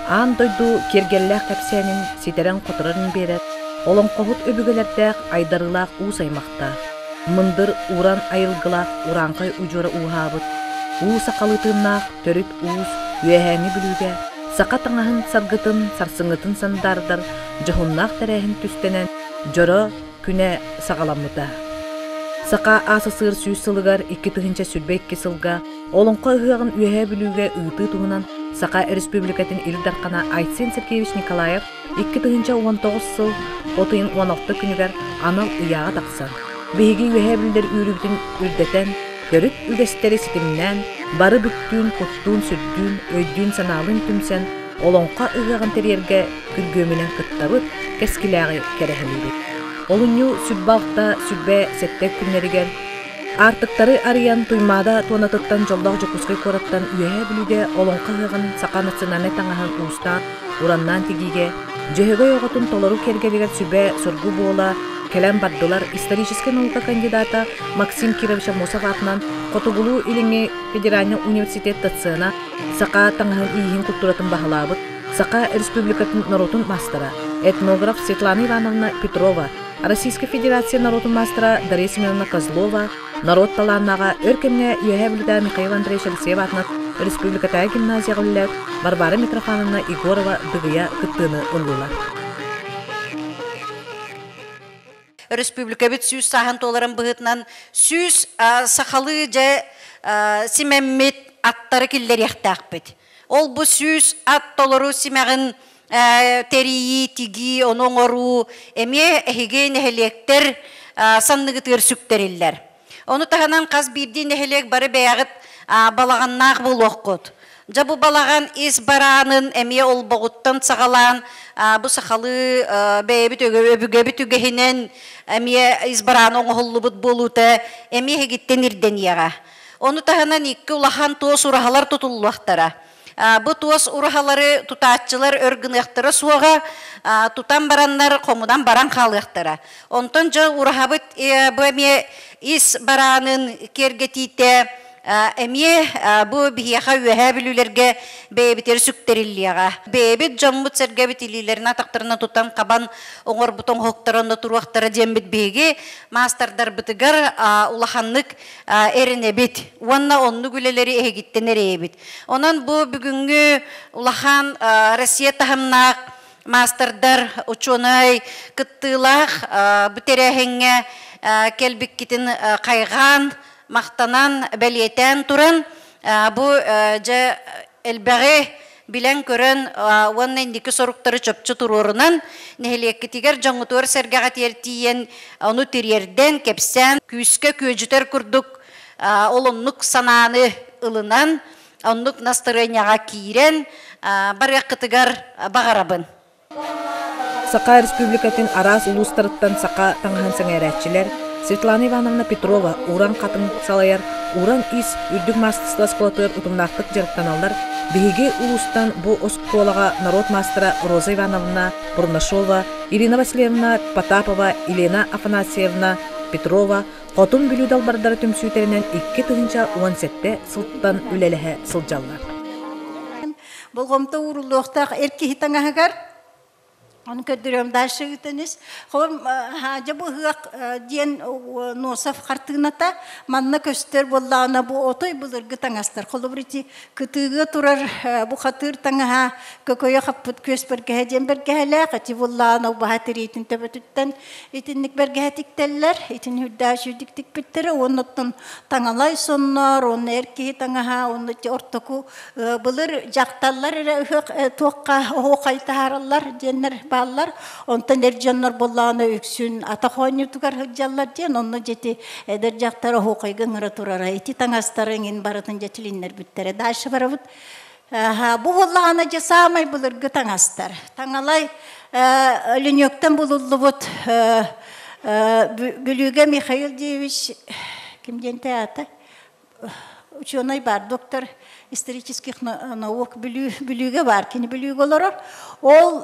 Аан дойду киэргэллээх кэпсээнин ситэрэн-хоторон биэрэр олоҥхоһут өбүгэлэрдээх айдарыылаах уус аймахтаах, мындыр уран айылгылаах урааҥхай удьуора ууһаабыт, уу сахалыы тыыннаах төрүт уус Үөһээҥҥи Бүлүүгэ саха таҥаһын саргытын сарсыҥҥытын сандаардар дьоһуннаах тэрээһин түстэнэн дьоро күнэ саҕаламмыта. Саха АССР 100 сылыгар 2022 сылга Олоҥхо ыһыаҕын Үөһээ Бүлүүгэ ыытыы туһунан Саха Республикатын Ил Дархана Айсен Сергеевич Николаев 2019 сыл от ыйын 16 күнүгэр анал ыйааҕа тахсан, биһиги Үөһээ Бүлүүлэр үөрүүбүтүн үрдэтэн, төрүт үгэстэри ситимнээн, бары бүттүүн, куттуун-сүрдүүн, өйдүүн-санаалыын түмсэн, Олоҥхо ыһыаҕын тэрийэргэ күргүөмүнэн кыттабыт, кэскилээҕи кэрэһэлиибит. Олунньу 26, 27 күннэригэр Аартыктары арыйан Туймаада туонатыттан дьоллоох Дьокуускай куораттан Үөһээ Бүлүүгэ Олоҥхо ыһыаҕын саха национальнай таҥаһын уустаан, ураннаан тигиигэ, Дьөһөгөй оҕотун толору киэргэлигэр сүбэ-соргу буола кэлэн бардылар историческай наука кандидата Максим Кирович Аммосов аатынан Хотугулуу-Илиҥҥи федеральнай университет доцена, саха таҥаһын ииһин культуратын баһылаабыт Саха Республикатын норуотун маастара, этнограф Светлана Ивановна Петрова, Российскай Федерация норуотун маастара Дарья Семеновна Козлова, норуот талааннааҕа өр кэмҥэ Үөһээ Бүлүүтэ Михаил Андреевич Алексеев аатынан республикатааҕы гимназияҕа үлэлээбит Варвара Митрофановна Егорова Дыгыйа кыттыыны ыллылар. Өрөспүүбүлүкэбит 100 сааһын туоларын быһыытынан 100 сахалыы дьэ симэммит аттары киллэриэхтээхпит. Ол бу 100 ат толору симэҕин тэрийии, тигии, ону оҥоруу эмиэ эһиги нэһилиэктэр санныгытыгар сүктэриллэр. Ону таһынан хас биирдии нэһилиэк бары бэйэҕит балаҕаннаах буолуоххут. Дьэ бу балаҕан ис бараанын эмиэ олбоҕуттан саҕалаан бу сахалыы бэйэбит өбүгэбит үгэһинэн эмиэ ис бараан оҥоһуллубут буолуута эмиэ эһигиттэн ирдэниэҕэ. Ону таһынан икки улахан туос ураһалар тутуллуохтара. Бу туос ураһалары тутааччылар өр гыныахтара суоҕа, тутан бараннар хомунан баран хаалыахтара. Онтон дьэ ураһабыт бу эмиэ ис бараанын киэргэтиитэ эмиэ бу биһиэхэ Үөһээ Бүлүүлэргэ бэйэбитигэр сүктэриллиэҕэ. Бэйэбит дьоммут-сэргэбит илиилэрин атахтарынан тутан хабан оҥорбут оҥоһуктара онно туруохтара диэммит биһиги маастардарбытыгар улаханнык эрэнэбит уонна оннук үлэлэри эһигиттэн эрэйэбит. Онон бу бүгүҥҥү улахан Россия таһымнаах маастардар, учуонай кыттыылаах бу тэрээһиҥҥэ кэлбиккитин хайҕаан, махтанан, бэлиэтээн туран, бу дьэ элбэҕи билэн-көрөн уонна инники соруктары чопчу туруорунан, нэһилиэккитигэр дьоҥҥутугар сэргэҕитигэр тиийэн, ону тириэрдэн, кэпсээн, күүскэ күөдьүтэр курдук ол оннук санааны ылынан, оннук настарыанньаҕа киирэн барыаххытыгар баҕарабын. Саха Республикатын араас улуустарыттан саха таҥаһын сэҥээрээччилэр Светлана Ивановна Петрова Уран хатыҥ салайар Уран ис үрдүк маастарыстыба оскуолатыгар утумнаахтык дьарыктаналлар. Биһиги улуустан бу оскуолаҕа норуот маастара Роза Ивановна Бурнашова, Ирина Васильевна Потапова, Елена Афанасьевна Петрова Хотун Бүлүү далбардара түмсүүтэринэн 2017 сылтан үлэлэһэ сылдьаллар. Болҕомто ууруллуохтаах эр киһи таҥаһыгар. Ону көрдөрүөм дальше ыытан ис. Холом дьэ бу ыһыах диэн Носов хартыыната манна көстөр буоллаҕына бу отой былыргы таҥастар. Холобур ити кытыыга турар бу хатыыр таҥаһа көкөйө хаппыт күөс бэргэһэ диэн бэргэһэлээх ити буоллаҕына убаһа тириитин төбөтүттэн итинник бэргэһэ тиктэллэр. Итини үрдээх үчүгдүк тикпиттэрэ уонна оттон таҥалай сонноор уонна эр киһи таҥаһа уонна ити ортоку былыр дьахталлар эрэ ыһыах туохха оһуохай таһаараллар диэннэр бааллар. Онтон эр дьоннор буоллаҕына үксүн атах оонньуутугар сылдьаллар диэн, онно дьэти эдэр дьахтар оһуохайга ыҥыра турара. Ити таҥастары иҥин барытын дьэ тилиннэрбиттэрэ. Дальше барабыт. Бу буоллаҕына дьэ саамай былыргы таҥастар. Таҥалай Ленёктан булуллубут Бүлүүгэ Михаил Деевич ким диэн аата ученый бар, доктор исторических наук Бүлүүгэ бар, кини Бүлүүгэ олорор. Ол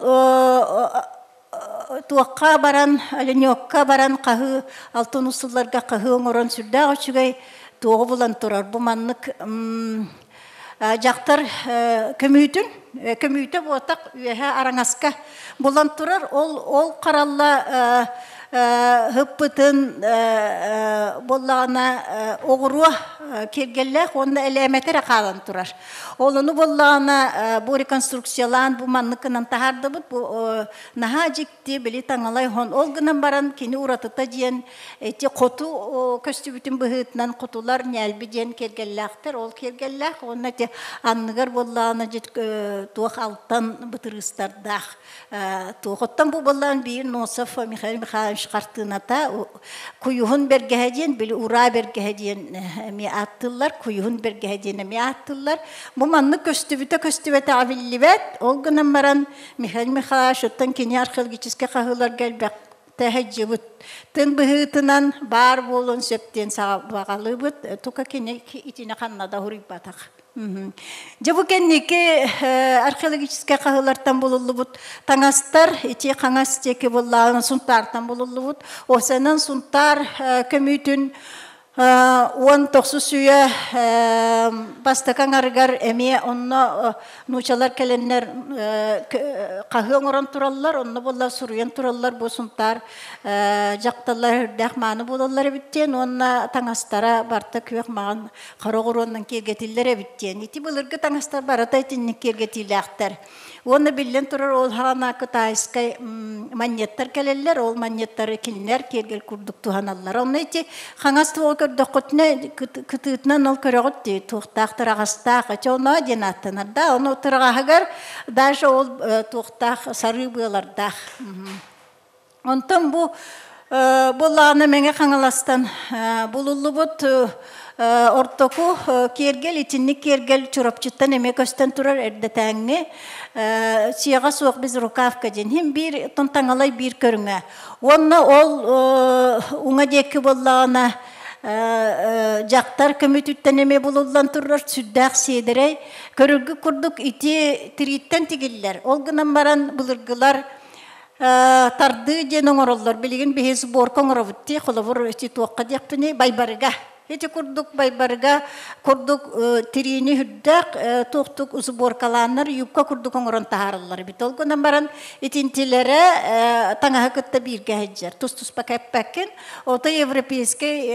туохха баран, Оленекка баран хаһыы, алтын усулларга хаһыы оҥорон сүрдээх үчүгэй туоҕу булан турар. Бу маннык Дьахтар көмүүтүн, көмүүтэ буотах үөһэ араҥаска булан турар. Ол ол харалла ыппытын буоллаҕына оҕуруо киэргэллээх уонна элээмэтэ эрэ хаалан турар. Ол ону буоллаҕына бу реконструкциялаан бу маннык гынан таһаардыбыт. Бу наһаа дьикти били таҥалай хон. Ол гынан баран кини уратыта диэн ити хоту көстүбүтүн быһыытынан хотулар ньээлби диэн киэргэллээхтэр. Ол киэргэллээх уонна ити анныгар буоллаҕына туох алтан бытырыыстардаах. Туохуттан бу буоллаан биир Носов Михаил Михайлович хартыыната Куйуһун бэргэһэ диэн, били ураа бэргэһэ диэн эмиэ ааттыыллар, Куйуһун бэргэһэ диэн эмиэ ааттыыллар. Бу маннык көстүбүтэ көстүбэтэҕэ биллибэт. Ол гынан баран Михаил Михайлович оттон кини археологическай хаһыыларга элбэх тэһэдьибит. Тын быһыытынан баар буолуон сөп диэн саҕалыыбыт. Тука кини итини ханна да уруйбатах. Дьэ бу кэнники археологическай хаһыылартан булуллубут таҥастар ити хаҥас диэки буллаҕына Сунтаартан булуллубут. Осенан Сунтаар көмүүтүн 19 үйэ бастакы аҥарыгар эмиэ онно нуучалар кэлэннэр хаһыы оҥорон тураллар, онно буолла суруйан тураллар бу Сунтаар дьахталлар үрдээх мааны буолаллар эбит диэн уонна таҥастара барта күөх маҕан хара оҕуруоннан киэргэтиллэр эбит диэн. Ити былыргы таҥастар барыта итинник киэргэтиилээхтэр. Уонна биллэн турар ол хаана кытайскай манньыаттар кэлэллэр, ол манньыаттары кинилэр киэргэл курдук туһаналлар. Онно ити хаҥас туоҕу көрдөххүтүнэ кытыытынан ол көрөҕүт дии, туохтаах тыраҕастаах, ити оно диэн ааттанар да, ону тыраҕаһыгар даже ол туохтаах сарыы быалардаах. Онтон бу буоллаҕына Мэҥэ Хаҥаластан булуллубут ортоку киэргэл итинник киэргэл Чурапчыттан эмиэ көстөн турар эрдэтээҥҥи сиэҕэ суох безрукавка диэн иһин биир таҥалай биир көрүҥэ. Уонна ол уҥа диэки буоллаҕына дьахтар көмүтүттэн эмиэ булуллан турар сүрдээх сиэдэрэй. Көрөргүт курдук ити тирииттэн тигиллэр. Ол гынан баран былыргылар Тардыы диэн оҥороллор. Билигин биһи сборка оҥоробут дии, холобур, ити туохха диэхпиний, байбарыга. Ити курдук байбарыга курдук тириини үрдээх туохтук сборкалааннар юбка курдук оҥорон таһаараллар эбит. Ол гынан баран итинтилэрэ таҥаһы кытта бииргэ сылдьар. Тус-туспа кэппэккин. Ото европейскай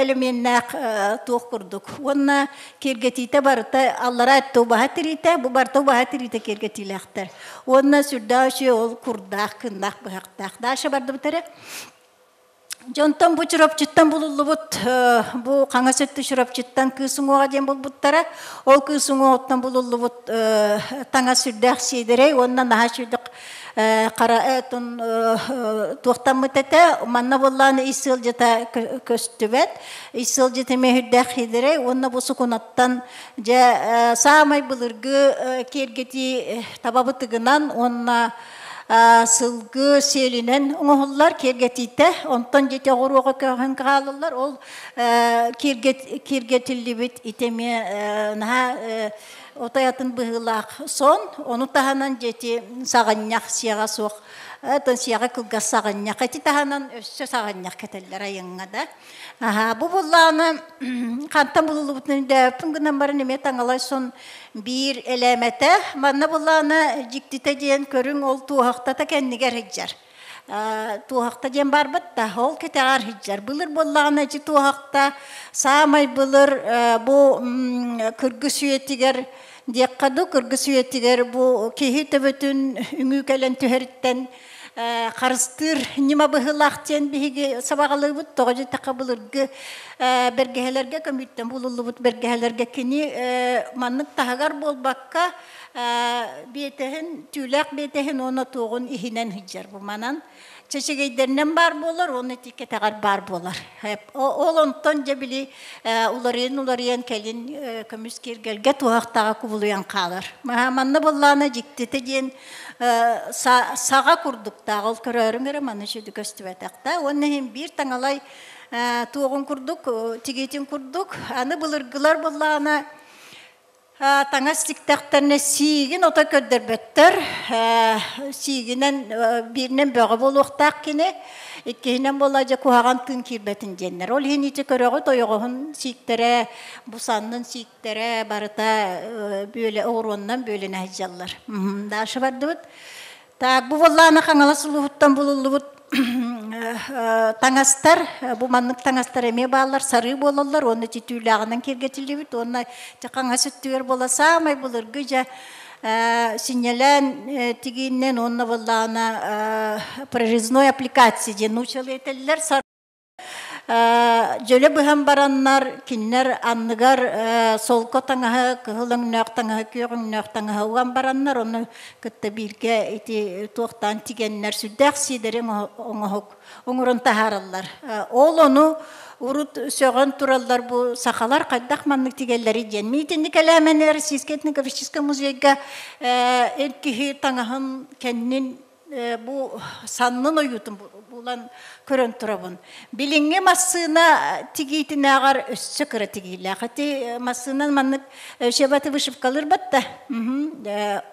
элеменнээх туох курдук. Уонна киэргэтиитэ барыта аллараа өттө убаһа тириитэ, бу барыта убаһа тириитэ киэргэтиилээхтэр. Уонна сүрдээх үчүгэй ол курдаах, кыннаах, быһахтаах. Даша бардыбыт эрэ. Дьонтон бу Чурапчыттан булуллубут, бу хаҥас өттү Чурапчыттан кыыс уҥуоҕа диэн булбуттара. Ол кыыс уҥуоҕуттан булуллубут таҥас сүрдээх сиэдэрэй уонна наһаа сүрдэх хара туохтаммыт этэ. Манна буоллаан ис сылдьыта көстүбэт. Ис сылдьыта эмиэ сүрдээх сиэдэрэй уонна бу сукунаттан Дьэ, саамай былыргы киэргэтии табабытыгынан уонна сылгы сиэлинэн оҥоһуллар киэргэтиитэ. Онтон дьити оҕуруоҕа көҕөн хаалаллар. Ол киэргэтиллибит ити эмиэ наһаа отой атын быһыылаах сон. Ону таһынан дьити саҕынньах сиэҕэ суох. Оттон сиэҕэ кылгас саҕынньах. Ити таһынан өссө саҕынньах кэтэллэр айыҥҥа да. Аһаа, бу буллаҕына хантан булуллубутун өйдөөбөппүн гынан баран эмиэ таҥалай сон биир элээмэтэ. Манна буллаҕына дьиктитэ диэн көрүҥ ол туоһахтата кэннигэр сылдьар. Туоһахта диэн барбыт да, ол кэтэҕэр сылдьар. Былыр буоллаҕына ити туоһахта саамай былыр бу кыргыс үйэтигэр диэххэ дуу, кыргыс үйэтигэр бу киһи төбөтүн үҥүү кэлэн түһэриттэн харыстыыр ньыма быһыылаах диэн биһиги сабаҕалыыбыт. Тоҕо диэтэххэ былыргы бэргэһэлэргэ көмүүттэн булуллубут бэргэһэлэргэ кини маннык таһыгар буолбакка биэтэһин, түүлээх биэтэһин уонна туоҕун иһинэн сылдьар бу манан. Чэчэгэйдэринэн баар буолар уонна ити кэтэҕэр баар буолар. Ол онтон дьэ били уларыйан-уларыйан кэлин көмүс киэргэлгэ туһахтаҕа кубулуйан хаалар. Манна буоллаҕына дьиктитэ диэн саҕа курдуктаах ол көрөөрүҥ эрэ маны сүдү көстүбэтэх да уонна иһин биир таҥалай туоҕун курдук тигиитин курдук аны былыргылар буоллаҕына. Таҥас тиктэхтэринэ сиигин ото көрдөрбөттөр. Сиигинэн бииринэн бөҕө буолуохтаах кини, иккиһинэн буолла дьэ куһаҕан тыын киирбэтин диэннэр. Ол иһин ити көрөҕүт ойоҕоһун сииктэрэ, бу саннын сииктэрэ барыта бүөлэ оҕуруоннан бүөлэнэ сылдьаллар. Дальше бардыбыт. Так, бу буоллаана Хаҥалас улууһуттан булуллубут таҥастар, бу маннык таҥастар эмиэ бааллар, сарыы буолаллар уонна титүүлээҕинэн киэргэтиллибит уонна хаҥас өттүгэр буола саамай былыргы дьэ синньэлээн тигииннэн уонна буоллаҕына прорезной аппликация диэн нуучалыы этэллэр. Дьөлө быһан бараннар, кинилэр анныгар солко таҥаһы, кыһыл өҥнөөх таҥаһы, күөх өҥнөөх таҥаһы уган бараннар, ону кытта бииргэ ити туохтаан тигэннэр сүрдээх сиэдэри оҥоһук оҥорон таһаараллар. Ол ону урут сөҕөн тураллар бу сахалар хайдах маннык тигэллэрий диэн. Миитинник элээмэни Российскай этнографическай музейга эр киһи таҥаһын кэннин бу саннын ойуутун булан көрөн турабын. Билиҥҥи массыына тигиитинээҕэр өссө кыра тигиилээх. Ити массыынан маннык шебаты вышивкалыыр батта.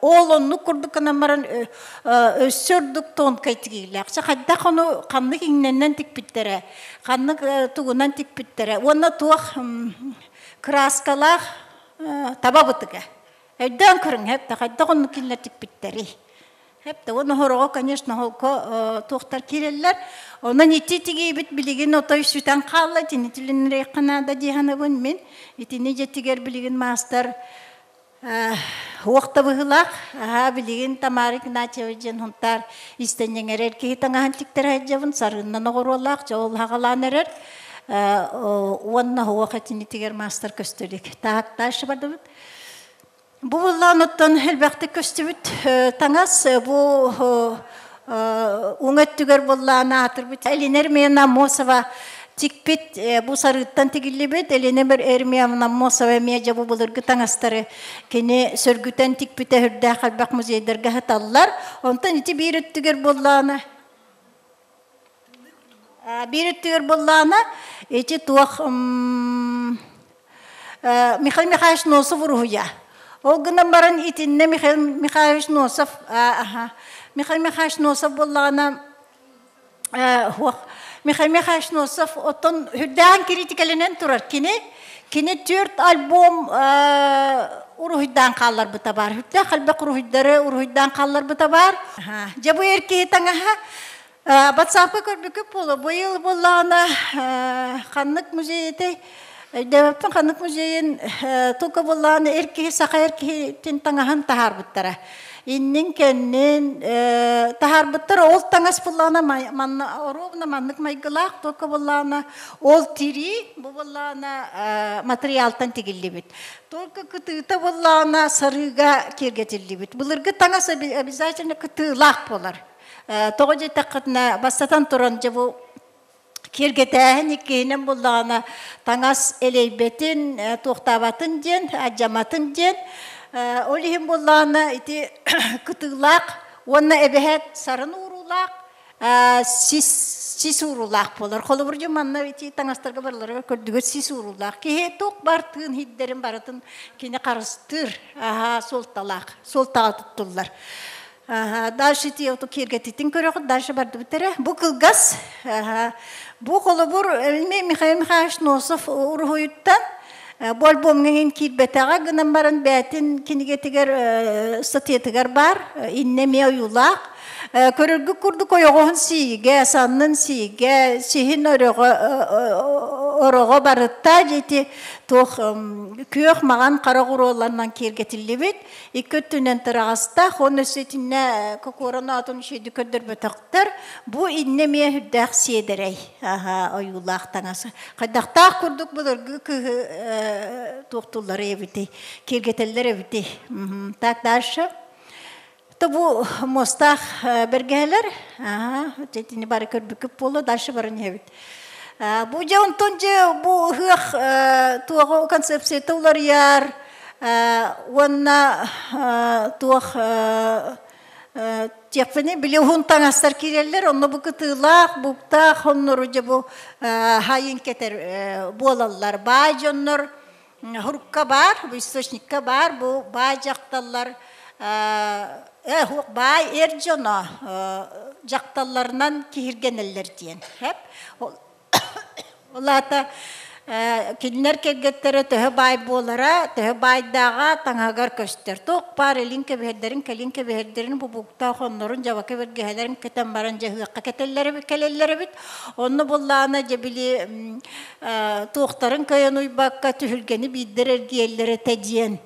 Ол оннук курдук гынан баран өссө ордук тонкай тигиилээх. Чэ хайдах ону ханнык иҥнэннэн тикпиттэрэ, ханнык тугунан тикпиттэрэ уонна туох краскалаах таба бытыга. Өйдөөн көрүҥ, хайдах оннук кинилэр тикпиттэрий? Хэп да уонна хороҕо, конечно, холко туохтар киирэллэр. Онон ити тигиибит билигин отой сүтэн хаалла, итини тилиннэриэххэ наада дии санабын мин. Итини дьэтигэр билигин маастар уохта быһыылаах. Аһаа билигин Тамара Игнатьева диэн Һунтаар иистэнньэҥэр эр киһи таҥаһын тиктэрэ сылдьабын, сарыыннан оҕуруолаах, дьэ ол хаҕалаан эрэр. Уонна уох итинитигэр маастар көстөлүк. Так, дальше бардыбыт. Бу буллаан оттон элбэхтик көстүбүт таҥас бу уҥа өттүгэр буллаан аатырбыт Элина Эрмиевна Аммосова тикпит бу сарыыттан тигиллибит Элина Эрмиевна Аммосова эмиэ дьэ бу былыргы таҥастары кини сөргүтэн тикпитэ үрдээх элбэх музейдарга сыталлар. Онтон ити биир өттүгэр буллаана биир өттүгэр буллаана ити туох Михаил Михайлович Носов уруһуйа. Ол гынан баран итиннэ Михаил Михайлович Носов Михаил Михайлович Носов буоллаҕына Михаил Михайлович Носов оттон үрдээн критикэлэнэн турар кини кини түөрт альбом уруһуйдаан хаалларбыта баар. Үрдээх элбэх уруһуйдары уруһуйдаан хаалларбыта баар. Дьэ бу эр киһи таҥаһа Батсаапка көрбүккүт буолуо. Быйыл буоллаҕына ханнык музей этэй? Өйдөөбөппүн ханнык музейын тука буоллаҕына эр киһи саха эр киһитин таҥаһын таһаарбыттара. Иннин кэннин таһаарбыттар. Ол таҥас буоллаҕына манна оруобуна маннык майгылаах тука буоллаҕына ол тирии бу буоллаҕына материалтан тигиллибит. Только кытыыта буоллаҕына сарыыга киэргэтиллибит. Былыргы таҥас обязательно кытыылаах буолар. Тоҕо диэтэххитинэ, бастатан туран, дьэ бу киэргэтээһин иккиһинэн буллаҕына таҥас элэйбэтин, туохтаабатын диэн, алдьаматын диэн. Ол иһин буоллаҕына ити кытыылаах уонна эбэһээт сарын ууруулаах, сис сис ууруулаах буолар. Холобур, дьэ манна ити таҥастарга барыларыгар көрдүгүт сис ууруулаах. Киһи туох бар тыын иһирдэрин барытын кини харыстыыр, аһаа суолталаах, суолтаҕа туттуллар. Дальше ити оту киэргэтитин көрөҕүт, дальше бардыбыт эрэ. Бу кылгас. Бу холобур Михаил Михайлович Носов уруһуйуттан бу альбомҥа иҥин киирбэтэҕэ гынан баран бээтин кинигэтигэр статьятыгар баар иннэ эмиэ ойуулаах. Көрөргүт курдук ойоҕоһун сиигэ, саннын сиигэ, сиһин өрөҕө ороҕо барыта ити туох күөх маҕан хара оҕуруоларынан киэргэтиллибит. Икки өттүнэн тыраҕастаах, уонна өссө итиннэ кокуоран аатын үчүгэйдик көрдөрбөтөхтөр. Бу иннэ эмиэ үрдээх сиэдэрэй ойуулаах таҥас. Хайдахтаах курдук былыргы кыыһы туохтууллар эбитий, киэргэтэллэр эбитий. Так, дальше. То бу муостаах бэргэһэлэр, итини бары көрбүккүт буолуо, дальше баран иһэбит. Бу дьэ онтон дьэ бу ыһыах туоҕу концепцията уларыйар уонна туох тиэхпини били уһун таҥастар киирэллэр, онно бу кытыылаах, буктаах хоннору дьэ бу хайын кэтэр буолаллар. Баай дьоннор. Хурукка баар, бу источникка баар, бу баай дьахталлар баай эр дьоно дьахталларынан киһиргэнэллэр диэн. Ол аата кинилэр кэргэттэрэ төһө баай буолара, төһө баайдааҕа таҥаһыгар көстөр. Туох баар илин кэбиһэрдэрин, кэлин кэбиһэрдэрин бу буктаах оннорун дьабака бэргэһэлэрин кэтэн баран дьаһыахха кэтэллэр кэлэллэр эбит. Онно буллаана дьэ били туохтарын кыайан уйбакка түһүлгэни биирдэр эргийэллэр этэ диэн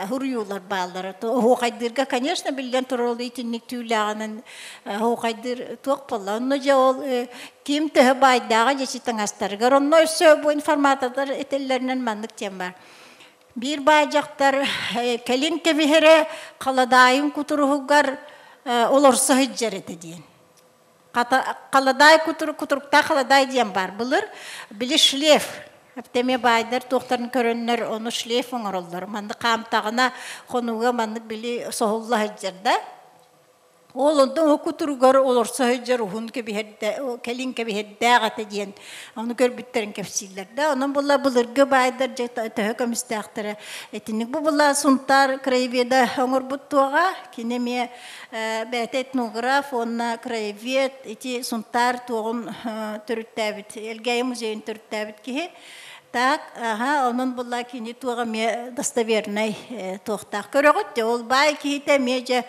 хуруйуулар бааллара. Оһуохайдыырга, конечно, биллэн турар ол итинник түүлээҕинэн оһуохайдыыр туох буолла. Онно дьэ ол ким төһө баайдааҕа дьэ таҥастарыгар. Онно өссө бу информатордар этэллэринэн маннык диэн баар. Биир баай дьахтар кэлин кэбиһэрэ халадаайын кутуруһугар олорсо сылдьар этэ диэн. Халадаай кутуруктаах халадаай диэн баар. Былыр били шлейф Эптэмиэ баайдар туохтарын көрөннөр ону шлейф оҥороллор. Маннык хаамтаҕына хонууга маннык били соһулла сылдьар да. Ол онтон кутуругар олорсо сылдьар уһун кэбиһэрдэ кэлин кэбиһэрдээх этэ диэн ону көрбүттэрин кэпсииллэр да. Онон була былыргы баайдар дьэ төһө көмүстээхтэрэ итинник бу була Сунтаар краеведа оҥорбут туоҕа кини эмиэ бэйэтэ этнограф уонна краевед ити Сунтаар туоҕун төрүттээбит Элгээйи музейын төрүттээбит киһи. Так, аха, онон була кини туоҕа эмиэ достовернай туохтаах. Көрөҕүт де, ол баай киһитэ эмиэ дьэ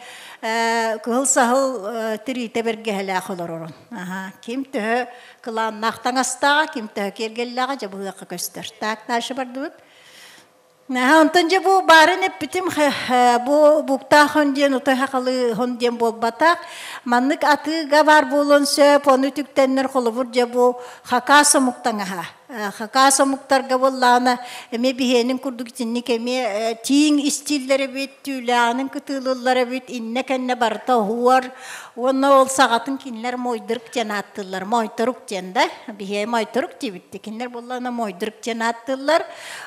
кыһыл саһыл тириитэ бэргэһэлээх олорорун. Аха, ким төһө кылааннаах таҥастааҕа, ким төһө киэргэллээҕэ дьэ быһыахха көстөр. Так, дальше бардыбыт. Онтон дьэ бу баарын эппитим бу буктаах хон диэн утай хахалы хон диэн буолбатах. Маннык атыыга баар буолуон сөп, ону үтүктэннэр холобур дьэ бу хакас омук таҥаһа. Хакас омуктарга буоллаҕына эмиэ биһиэнин курдук итинник эмиэ тииҥ истииллэр эбит, түүлээҕинин кытыылыллар эбит, иннэ кэннэ барыта оһуор. Уонна ол саҕатын кинилэр мойдурук диэн ааттыыллар. Мойторук диэн да, биһиэ мойторук диэбитти. Кинилэр буоллаҕына мойдурук диэн ааттыыллар.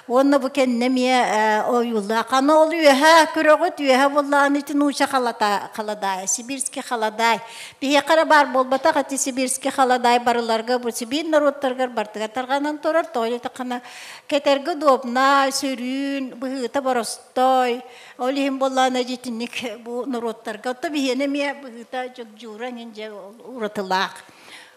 Уонна бу кэннэ эмиэ ойуулаах. Аны ол үөһэ көрөҕүт, үөһэ буоллаҕына ити нууча халата, халадаай, сибирский халадаай. Биһиэхэ эрэ баар буолбатах ити сибирский халадаай барыларга бу Сибиир норуоттарыгар барытыгар тарҕанан турар. Тоҕо диэтэххинэ кэтэргэ удобна, сөрүүн, быһыыта боростой. Ол иһин буоллаҕына итинник бу норуоттарга. Оттон биһиэнэ эмиэ быһыыта дьогдьуура эҥин дьэ уратылаах.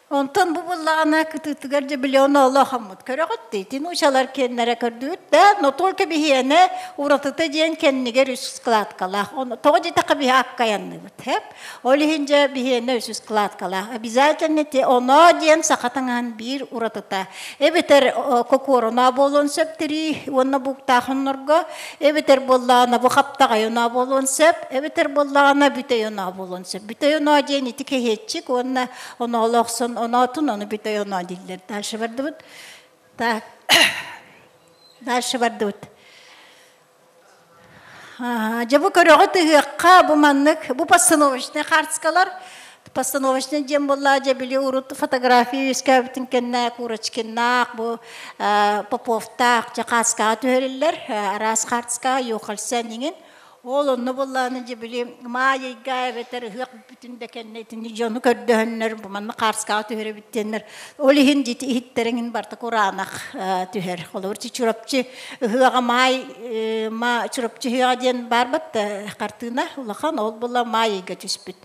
Онтон бу буллаҕына кытыытыгар дьэ билион олохоммут көрөҕүт дии. Ити нуучалар киэннэрэ көрдүгүт да, но только биһиэнэ уратыта диэн кэннигэр үс складкалаах. Тоҕо диэтэххэ биһи аккаянныбыт. Хэп. Ол иһин дьэ биһиэнэ үс складкалаах. Обязательно ти оно диэн саха таҥаһын биир уратыта. Эбэтэр кокуоруна буолуон сөп тирии уонна бууктаах оннорго, эбэтэр буоллаҕына бу хаптаҕай оноо буолуон сөп, эбэтэр буоллаҕына бүтэй оноо буолуон сөп. Бүтэй оноо диэн ити кэһиэччик уонна оноолоохсон оноотун ону бүтэй оноо дииллэр. Дальше бардыбыт. Так. Дальше бардыбыт. Дьэ бу көрөҕүт ыһыахха бу маннык бу постановочный хартскалар постановочный диэн буолла дьэ били урут фотография үөскээбитин кэннэ Курочкиннаах бу Поповтаах дьэ хааскаҕа түһэриллэр араас хартскаҕа Юхальсен иҥин Ол онно буоллаҕына дьэ били маай ыйга эбэтэр ыһыах бүтүн да кэннэ итини дьону көрдөһөннөр бу манна хаарскаҕа түһэрэбит диэннэр ол иһин дьити иһиттэриҥин барыта кураанах түһэр. Холобур Чурапчы ыһыаҕа маай ма Чурапчы ыһыаҕа диэн баар батта хартыына улахан ол буолла маай ыйга түспүт.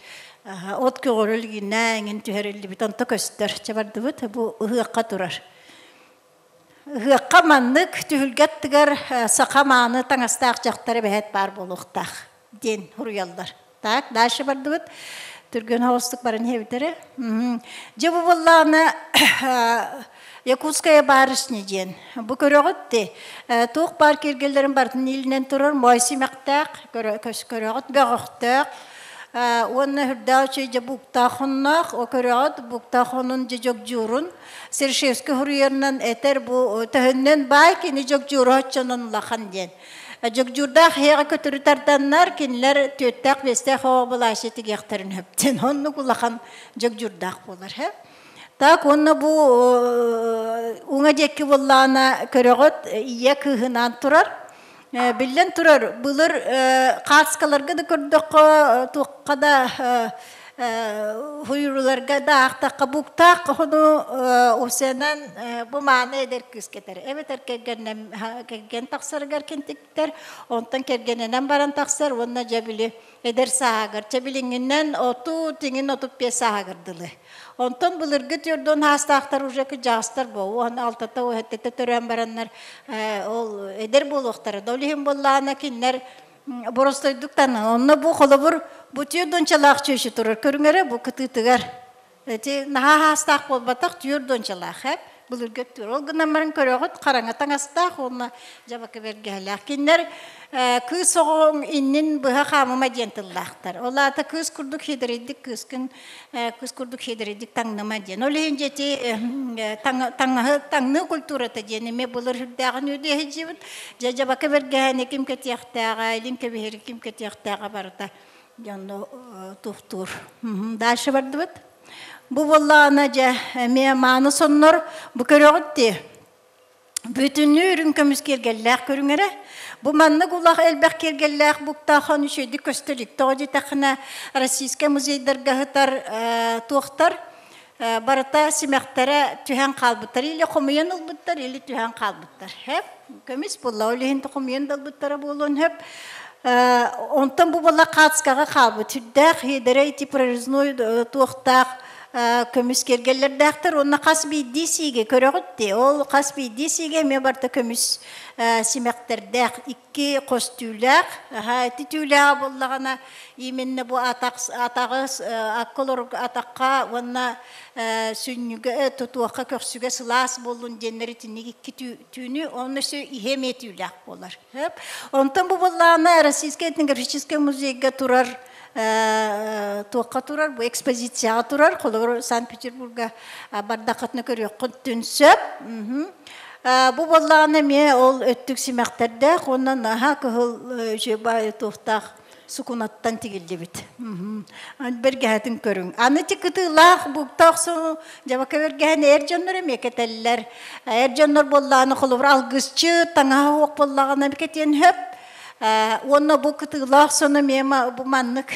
От көҕөрүл гинэ эҥин түһэриллибит онто көстөр. Чэ бардыбыт бу ыһыахха турар. Ыһыахха маннык түһүлгэ аттыгар саха мааны таҥастаах дьахтар эбэһээт баар буолуохтаах диэн суруйаллар. Так, дальше бардыбыт. Түргэн оҕустук баран иһэбит эрэ. Дьэ бу буоллаҕына Якутская барышня диэн. Бу көрөҕүт дии. Туох баар киэргэллэрин барытын иилинэн турар моой симэхтээх, көрөҕүт бөҕөхтөөх, уонна үрдээх үчүгэй дьэ бууктаах хонноох, о көрөҕүт бууктаах хонун дьэ дьогдьуурун Сершевский суруйарынан этэр бу төһөннөн баай кини дьогдьуура оччонон улахан диэн. Дьогдьуурдаах иһиэҕэ көтөрү тарданнар кинилэр түөртээх-биэстээх оҕо былааччы тигиэхтэрин сөптөн оннук улахан дьогдьуурдаах буолар. Так уонна бу уҥа диэки буоллаҕына көрөҕүт ийэ кыыһынаан турар. Биллэн турар, былыр хааскаларга да көрдөххө туохха да Хуйруларга да аахтахха буктаах хону усенан бу мааны эдэр кыыс кэтэр. Эбэтэр кэргэннэн кэргэн тахсарыгар кентиктэр, онтон кэргэнинэн баран тахсар уонна дьэ били эдэр сааһыгар чэ билиҥҥинэн оту тиҥин 35 сааһыгар дылы. Онтон былыргы түөрдүөн хаастаахтар уже кыдьаҕастар бу 16-та 17-тэ төрөөн бараннар ол эдэр буолуохтара. Да ол иһин буоллаҕына кинилэр боростойдук таҥна. Онно бу холобур бу түөрт чүөчү турар көрүҥэрэ бу кытыытыгар. Эти наһаа хаастаах буолбатах 40-лаах эп былыргы өттүгэр. Ол гынан баран көрөҕүт хараҥа таҥастаах уонна дьабака бэргэһэлээх. Кинилэр кыыс оҕоҥ иннин быһа хаамыма диэн тыллаахтар. Ол аата кыыс курдук хиэдэрэйдик кыыскын кыыс курдук хиэдэрэйдик таҥныма диэн. Ол иһин дьэти таҥаһы таҥныы культурата диэн эмиэ былыр үрдээҕин үөдүөһүдьибит. Дьэ дьабака бэргэһэни ким кэтиэхтээҕэ, илин кэбиһэри ким кэтиэхтээҕэ барыта дьонно туохтуур. Дальше бардыбыт. Бу буоллаҕына дьэ эмиэ мааны соннор бу көрөҕүт дии. Бүтүннүү үрүҥ көмүс киэргэллээх көрүҥэрэ. Бу маннык улах элбэх киэргэллээх буктаахон үчүгэйдик көстөлүк. Тоҕо диэтэххинэ Российскай музейдарга сытар туохтар барыта симэхтэрэ түһэн хаалбыттар. Или хомуйан ылбыттар, или түһэн хаалбыттар. Хэп. Көмүс буолла, ол иһин хомуйан да ылбыттара буолуон сөп. Онтон бу буолла Хацкаҕа хаалбыт. Сүрдээх хиэдэрэй ити прорезной туохтаах көмүс киэргэллэрдээхтэр уонна хас биирдии сиигэ көрөҕүт дии. Ол хас биирдии сиигэ эмиэ барыта көмүс симэхтэрдээх икки хос түүлээх. Аха, ити түүлээҕэ буоллаҕына именно бу атах атаҕы акка олорорго атахха уонна сүнньүгэ тутуохха көхсүгэ сылаас буоллун диэннэр итинник икки түүнү онно өссө иһэ эмиэ түүлээх буолар. Онтон бу буоллаҕына Российскай этнографическай музейга турар туохха турар, бу экспозицияҕа турар, холобур Санкт-Петербурга бардаххытына көрүөххүтүн сөп. Бу буоллаҕына эмиэ ол өттүк симэхтэрдээх уонна наһаа кыһыл үчүгэй туохтаах сукунаттан тигиллибит. Бэргэһэтин көрүҥ. Аны ти кытыылаах буктаах сону дьабака бэргэһэн эр дьоннор эмиэ кэтэллэр. Эр дьоннор буоллаҕына холобур алгысчы таҥаһа суох буоллаҕына кэтиэн сөп. Уонна бу кытыылаах сону эмиэ бу маннык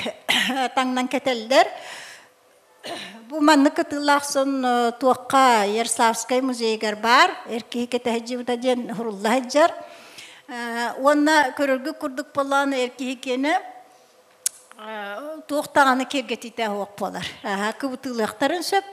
таҥнан кэтэллэр. Бу маннык кытыылаах сон туохха Ярославскай музейыгар баар, эр киһи кэтэһдьибитэ диэн хурулла сылдьар. Уонна көрөргүт курдук буоллаҕына эр киһи киэнэ туох даҕаны киэргэтиитэ суох буолар. Кыбытыылыахтарын сөп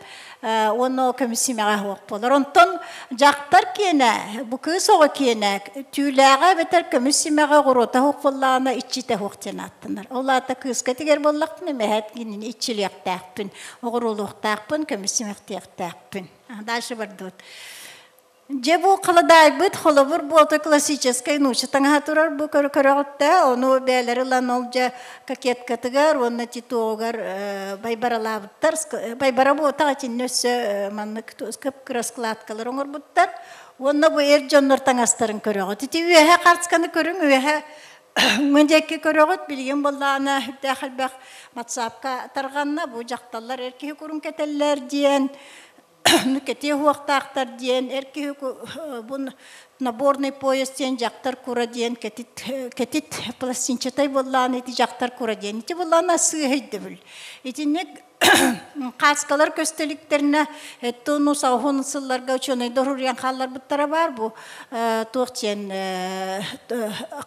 уонна ол көмүс симэҕэ суох буолар. Онтон дьахтар киэнэ, бу кыыс оҕо киэнэ түүлээҕэ эбэтэр көмүс симэҕэ оҕуруота суох буоллаҕына иччитэ суох диэн ааттанар. Ол аата кыыска тигэр буоллахпына мэһэт кинини иччилиэхтээхпин, оҕуруолуохтаахпын, көмүс симэхтиэхтээхпин. Дальше бардыбыт. Дьэ бу халадаайбыт холобур буолта классическай нуучча таҥаһа турар бу көрө көрөҕүттэ ону бээлэри ылан ол дьэ кокеткатыгар уонна титогар байбаралаабыттар байбара буотах итиннэ өссө маннык кып-кыра складкалар оҥорбуттар уонна бу эр дьоннор таҥастарын көрөҕүт ити үөһэ хартсканы көрүҥ үөһэ мын диэки көрөҕүт билигин буоллаҕына үрдээх элбэх ватсапка тарҕанна бу дьахталлар эр киһи курун кэтэллэр диэн кэтиэ уохтаахтар диэн эр киһи бу наборный пояс диэн дьахтар кура диэн кэтит кэтит пластинчатай буоллаҕына ити дьахтар кура диэн ити буоллаҕына сыыһа өйдөбүл итинник кааскалар көстө иликтэринэ эттону саһун сылларга ученайдар уруйан хаалларбыттара баар бу туох диэн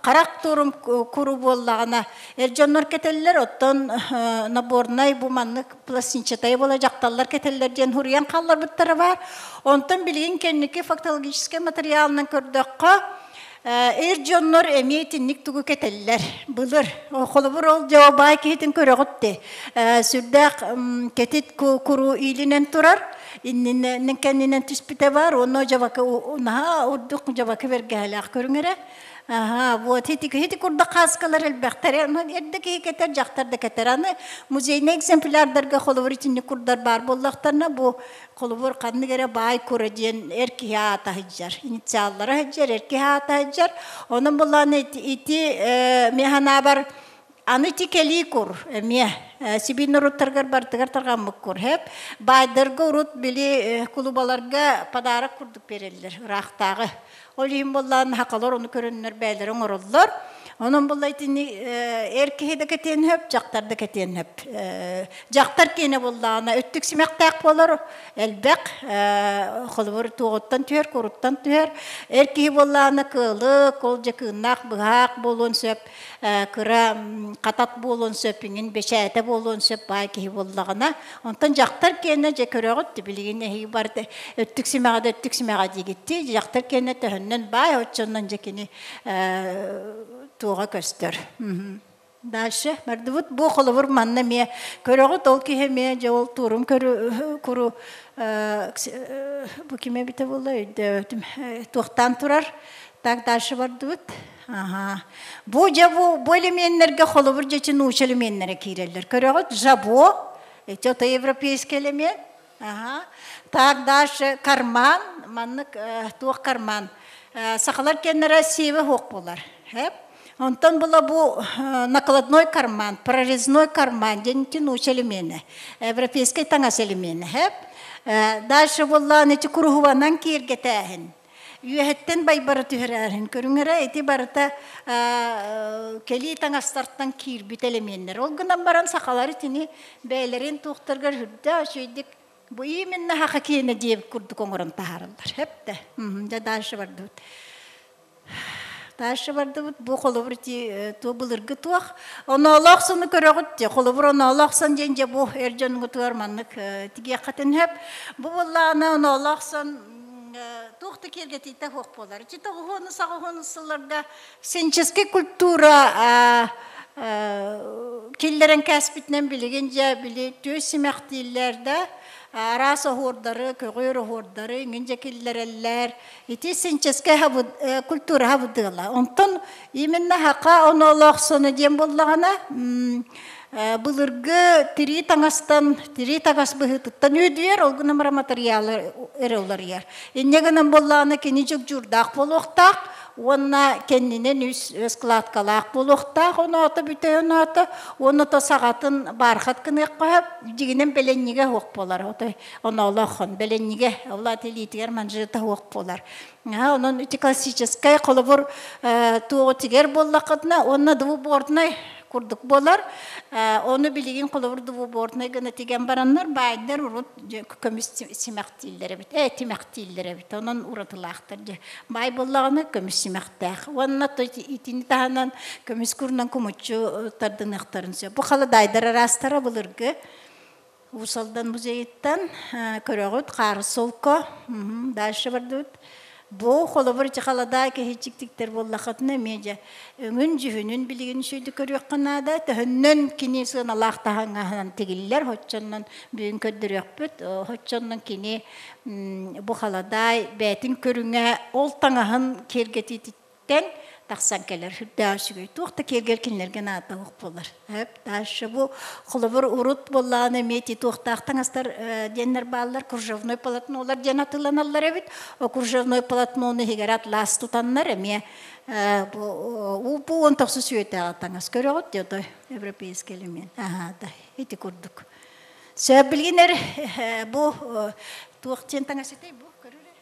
харах турум куру буоллаҕына эр дьоннор кэтэллэр оттон наборнай бу маннык пластинчатай буола дьахталлар кэтэллэр диэн хуруйан хаалларбыттара баар. Онтон билигин кэнники фактологическай материалынан көрдөххө, эр дьоннор эмиэ итинник тугу кэтэллэр. Былыр. Холобур ол дьообай киһитин көрөҕүт де. Сүрдээх кэтит куру иилинэн турар, иннинэн кэннинэн түспүтэ бар, онно дьабакы наһаа урдук дьабакы бэргэһэлээх көрүҥэрэ. Аха, вот ити ити курдук хааскалар элбэхтэр. Эрдэ киһи кэтэр, дьахтар да кэтэр. Аны музейнай экземплярдарга холобур итинник курдар баар буоллахтарына, бу холобур ханнык эрэ баай кура диэн эр киһи аата сылдьар. Инициаллара сылдьар, эр киһи аата сылдьар. Онон буллааны ити, ити механабар аны ити кэлии кур эмиэ сибиир норуоттарыгар барытыгар тарҕаммыт кур хэп. Баайдарга урут били кулубаларга подарок курдук берэллэр ыраахтааҕы. Ол иһин буоллаан хакалар ону көрөннөр бээлэри оҥороллор. Онон буолла итини эр киһи да кэтиэн сөп, дьахтар да кэтиэн сөп. Дьахтар киэнэ буоллаҕына өттүк симэхтээх буолар, элбэх, холобур туоҕуттан түһэр, куруттан түһэр. Эр киһи буоллаҕына кыылык, ол дьэ кыыннаах быһаах буолуон сөп, кыра хатат буолуон сөп, иҥин бэчээтэ буолуон сөп баай киһи буоллаҕына. Онтон дьахтар киэнэ дьэ көрөҕүт, билигин эһиги барыта өттүк симэҕэ да өттүк симэҕэ диигиттии, дьахтар киэнэ төһөннөн баай, оччоннон дьэ кини туоҕа көстөр. Дальше бардыбыт бу холобур манна эмиэ көрөҕүт ол киһи эмиэ дьэ ол туурун көрү куру бу ким эбитэ буолла өйдөөбөтүм туохтаан турар так дальше бардыбыт ага бу дьэ бу бу элеменнэргэ холобур дьэ нууча элеменнэрэ киирэллэр көрөҕүт жабо эти это европейский элемент Аха. Так дальше карман, маннык туох карман. Сахалар кэннэрэ сиэбэ суох буолар. Онтон була бу накладной карман, прорезной карман диэн нууча элеменэ, европейскай таҥас элеменэ. Дальше буоллаан ити куруһубанан киэргэтээһин. Үөһэттэн байбары түһэрээһин көрүҥэрэ ити барыта кэлии таҥастартан киирбит элеменнэр. Ол гынан баран сахалар итини бэйэлэрин туохтарыгар үрдээх үчүгэйдик бу именно хаха киэнэ диэбит курдук оҥорон таһаараллар. Хэптэ. Дьэ дальше бардыбыт. Дальше бардыбыт. Бу холобур ити туо былыргы туох. Оноолоох сону көрөҕүт дии. Холобур оноолоох сон диэн дьэ бу эр дьонгутугар маннык тигиэххитин сөп. Бу буоллаҕына оноолоох сон туох да киэргэтиитэ суох буолар. Ити тоҕуһуону саҕуһуону сылларга синческий культура киллэрэн кээспитинэн билигин дьэ били түөс симэхтииллэр да араас оһуордары, көҕүөр оһуордары иҥин дьэ киллэрэллэр. Ити синческэй культура хабыдыала. Онтон именно хака оноолоох соно диэн буоллаҕына былыргы тирии таҥастан, тирии таҥас быһыытыттан үөдүйэр, ол гынан баран матырыйаалы эрэ уларыйар. Инньэ гынан буоллаҕына кини дьугдьуурдаах буолуохтаах уонна кэннинэн үс складкалаах буолуохтаах оноото бүтэй оноото уонна то саҕатын бархат гыныахха сөп дьигинэн бэлэнньигэ суох буолар отой оноолоох бэлэнньигэ ол аата илиитигэр манжета суох буолар онон ити классическай холобур туоҕу тигэр буоллаххытына уонна двубортнай курдук буолар ону билигин холобур двубортнай гына тигэн бараннар баайдар урут көмүс симэхтииллэр эбит э тимэхтииллэр эбит онон уратылаахтар дьэ баай буоллаҕына көмүс симэхтээх уонна итини таһынан көмүс курунан кумуччу тардыныахтарын сөп бу халадаайдар араастара былыргы Уус Алдан музейыттан көрөҕүт хаарыс солко дальше бардыбыт бу холобур ити халадаай киһичиктиктэр буоллаххытына эмиэ дьэ өҥүн дьүһүнүн билигин үчүгэйдик көрүөххэ наада төһөннөн кини сыаналаах таһаҥаһынан тигиллэр хоччоннон бүгүн көрдөрүөхпүт хоччоннон кини бу халадаай бэйэтин көрүҥэ ол таҥаһын киэргэтиититтэн тахсан кэлэр сүрдээх үчүгэй туох да киэргэл кинилэргэ наада суох буолар дальше бу холобур урут буоллаҕына эмиэ ити туохтаах таҥастар диэннэр бааллар кружевной полотнолар диэн атыыланаллар эбит о кружевной полотнону иһигэр атлас тутаннар эмиэ бу бу он тохсус үйэтээҕи таҥас көрөҕүт дии отой европейский элемент аха да ити курдук сөп билигин бу туох диэн таҥас этэй бу көрүрэ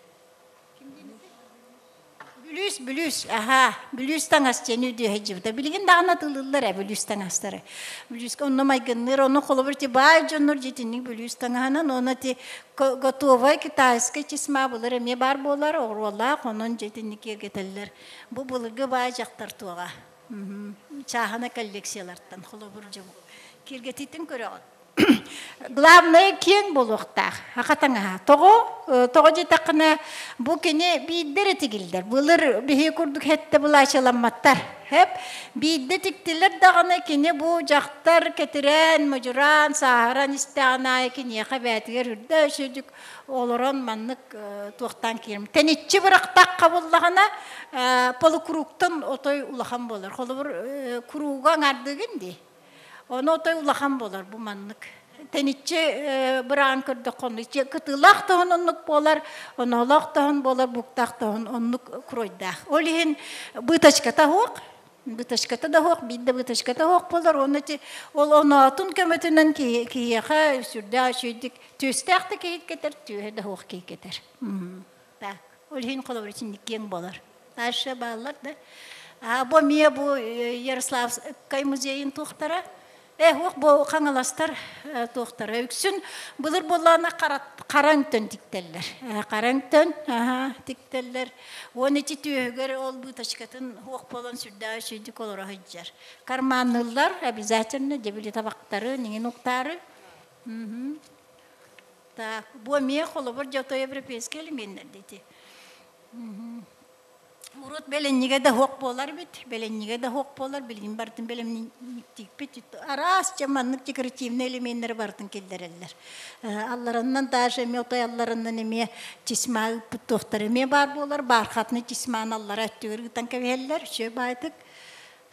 ким диэн этэй Бүлүүс, бүлүүс, аһаа, бүлүүс таҥас диэн үдүөһэдьибитэ. Билигин даҕаны атыылыыллар ээ бүлүүс таҥастары. Бүлүүскэ онно майгынныыр, ону холобур ити баай дьоннор дьитинник бүлүүс таҥаһынан, уонна ити готовай китайскай чисма былыр эмиэ баар буолар, оҕуруолаах, онон дьитинник киэргэтэллэр. Бу былыргы баай дьахтар туоҕа. Чааһына коллекциялартан холобур дьэ киэргэтиитин көрөҕүт. Главное киэҥ буолуохтаах аха таҥаһа. Тоҕо? Тоҕо диэтэххинэ, бу кини биирдэ эрэ тигиллэр. Былыр биһиги курдук хэттэ былаачыламматтар. Хэп. Биирдэ тиктилэр даҕаны кини бу дьахтар кэтирээн, модьураан, сааһыран истэҕин аайы киниэхэ бээтигэр үрдэ үчүгдүк олорон маннык туохтаан киирим. Тэниччи бырахтахха буллаҕына полукругтан отой улахан буолар. Холобур, круга аҥаардыыгын дии. Ону отой улахан буолар бу маннык. Тэниччи быраан көрдөххө оннук кытыылаах тоһун оннук буолар, оноолоох тоһун буолар, буктаах тоһун оннук кройдаах. Ол иһин быточката суох, быточката да суох, биир да быточката суох буолар. Уонна ити ол оноотун көмөтүнэн киһиэхэ сүрдээх үчүгэйдик түөстээх да киһи кэтэр, түөһэ да суох киһи кэтэр. Так, ол иһин холобур итинник киэҥ буолар. Дальше бааллар да. Бу эмиэ бу Ярославскай музейын туохтара. Э, бу хаҥаластар туохтара үксүн былыр буоллаҕына хара өҥтөн тиктэллэр. Хара өҥтөн тиктэллэр. Уон ити түөһүгэр ол быытачкатын хуох буолан сүрдээх үчүгдүк олоро сылдьар. Карманныыллар обязательно дебили табактары, ниҥин уктаары. Так, бу эмиэ холобур дьото европейский элеменнэр дети. Урут бэлэнньигэ да суох буолар эбит, бэлэнньигэ да суох буолар, билигин барытын бэлэмниктиикпит. Араас дьэ маннык декоративнай элеменнэри барытын киллэрэллэр. Алларанынан даже эмиэ отой алларанынан эмиэ тесьма ыыппыт туохтар эмиэ баар буолар, бархатный тесьманы аллара өттүгэр ыытан кэбиһэллэр, үчүгэй баайдык.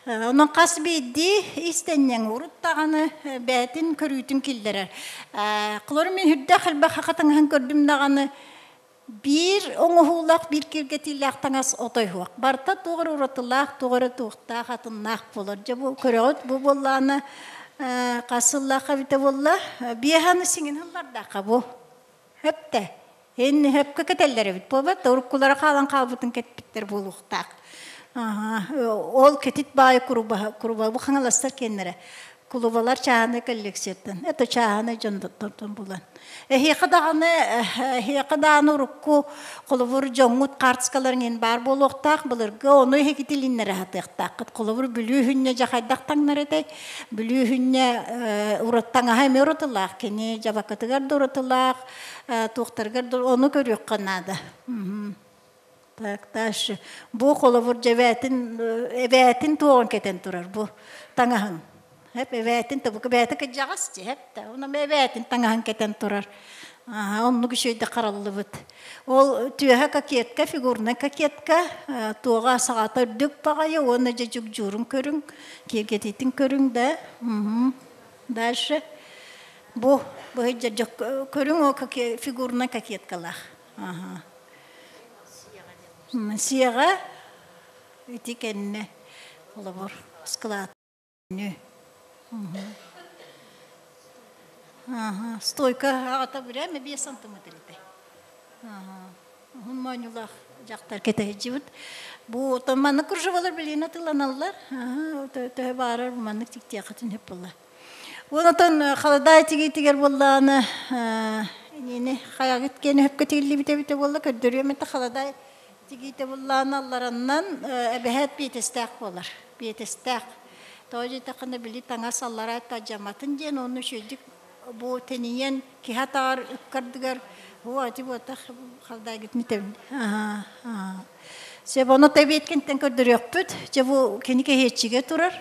Онон хас биирдии истэнньэҥ урут даҕаны бэйэтин көрүүтүн киллэрэр. Холобур мин үрдээх элбэх саха таҥаһын көрдүм даҕаны Биир оҥоһуулаах, биир киргэтиилээх таҥас отой суох. Барыта туох эрэ уратылаах, туох эрэ туохтаах, атыннаах буолар. Дьэ бу көрөҕүт, бу буоллаҕына хас сыллаахха эбитэ буолла? Биэһаны сиҥин сыллардаахха бу. Хөптө. Эн хөпкө кэтэллэр эбит буолбат, уруккулара хаалан хаалбытын кэтпиттэр буолуохтаах. Ол кэтит баайы куруба, куруба бу хаҥаластар киэннэрэ. Кулубалар чааһынай коллекцияттан, это чааһынай дьонтон булан. Эһиэхэ даҕаны, эһиэхэ даҕаны урукку холобур дьоҥҥут карточкаларын иһин баар буолуохтаах, былыргы ону эһиги тилиннэрэ сатыахтааххыт. Холобур, Бүлүү хүнньэ дьэ хайдах таҥнар этэй? Бүлүү хүнньэ урат таҥаһа эмиэ уратылаах, кини дьабакытыгар да уратылаах, туохтарыгар да ону көрүөххэ наада. Так, дальше. Бу холобур дьэбээтин эбээтин туоҕун кэтэн турар бу таҥаһын. Хэп эбээтин тобуку бэйэтэ кыдьаҕас дии хэп да. Онон эбээтин таҥаһын кэтэн турар. Аха, оннук үчүгэйдик хараллыбыт. Ол түөһэ кокетка, фигурная кокетка, туоҕа саҕата үрдүк баҕайы уонна дьэ дьугдьуурун көрүҥ, киэргэтиитин көрүҥ да. Дальше. Бу быһый көрүҥ о фигурная кокеткалаах. Аха. Сиэҕэ ити кэннэ холобур склад Стойка аҕата время 5 сантиметр этэ. Уһун моонньулаах дьахтар кэтэһиччибит. Бу оттон маннык кружевалар билигин атыыланаллар. Төһө баарар маннык тиктиэххитин сөп буолла. Онтон халадаай тигиитигэр буоллаҕына инини хайагыт киэнэ сөпкө тигиллибит эбитэ буолла көрдөрүөм этэ халадаай тигиитэ буоллаҕына аллараннан эбэһээт биэтэстээх буолар биэтэстээх тоҕо диэтэххинэ били таҥас аллараа тадьаматын диэн уонна үчүгэйдик бу тэнийэн киһи атаҕар ыккардыгар оо ати буотах халдаайгытын итэбин Сөп ону тэбиэткинтэн көрдөрүөхпүт дьэ бу кини кэһиэччигэ турар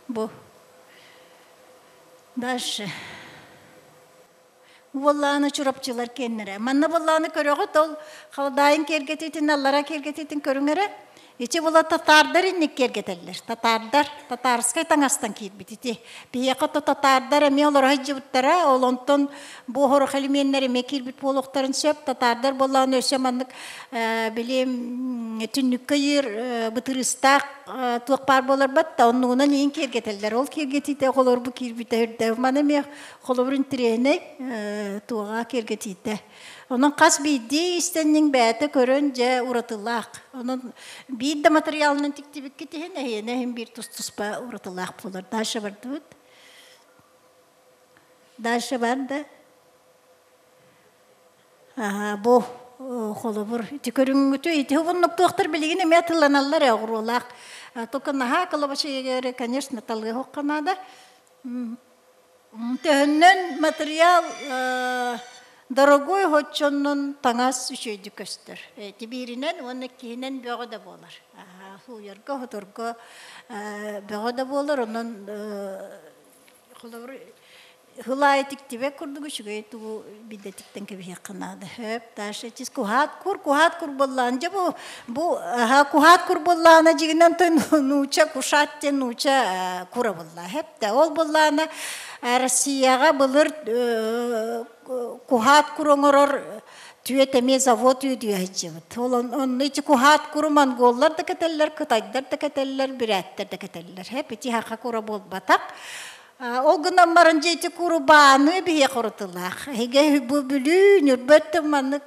Бу. Дальше. Буоллааны чурапчылар киэннэрэ. Манна буоллааны көрөҕүт, ол халадаайын киэргэтиитин, аллара киэргэтиитин көрүҥ эрэ. Ити була татаардар инник киэргэтэллэр. Татаардар, татарскай таҥастан киирбит ити. Биһиэхэ то татаардар эмиэ олоро сылдьыбыттара, ол онтон бу оһорох элеменнэр эмиэ киирбит буолуохтарын сөп. Татаардар буоллаҕына өссө маннык били түннүккэ ыйыыр бытырыыстаах туох баар буоларбат да оннугунан иин киэргэтэллэр. Ол киэргэтиитэ оҕолорбу киирбитэ үрдэ. Маны эмиэ холобур интэриэһинэй туоҕа киэргэтиитэ. Онон хас биирдии истэнниҥ бэйэтэ көрөн дьэ уратылаах. Онон биир да матырыйаалынан тиктибиккит иһин эһиэнэ иһин биир тус-туспа уратылаах буолар. Дальше бардыбыт. Дальше барда. Аха, бу холобур ити көрүҥҥүтү ити оннук туохтар билигин эмиэ тылланаллар ээ оҕуруолаах. Только наһаа кылабачыйыгары, конечно, талыахха наада. Төһөннөн материал дорогой оччоннон таҥас үчүгэйдик көстөр. Ити бииринэн уонна иккиһинэн бөҕө да буолар. Сууйарга, хоторго бөҕө да буолар. Онон холобур Хылаайы тиктибэт курдук үчүгэй тугу билдэтиктэн кэбиһиэххэ наада. Хөп, Даша, чис куһаат кур, куһаат кур буоллаан. Дьэ бу бу аха куһаат кур буоллаана дьигинэн той нууча кушат диэн нууча кура буолла. Хөп да ол буоллаана Россияҕа былыр куһаат кур оҥорор түөт эмиэ завод үөдүйэ сылдьыбыт. Ол онно ити куһаат куру монголлар да кэтэллэр, кытайдар да кэтэллэр, бүрээттэр да кэтэллэр. Хөп, ити хаха кура буолбатах. Ол гынан баран дьиэти курубааны биһиэхэ урутулаах. Эһиги бу Бүлүү, Ньурба өттө маннык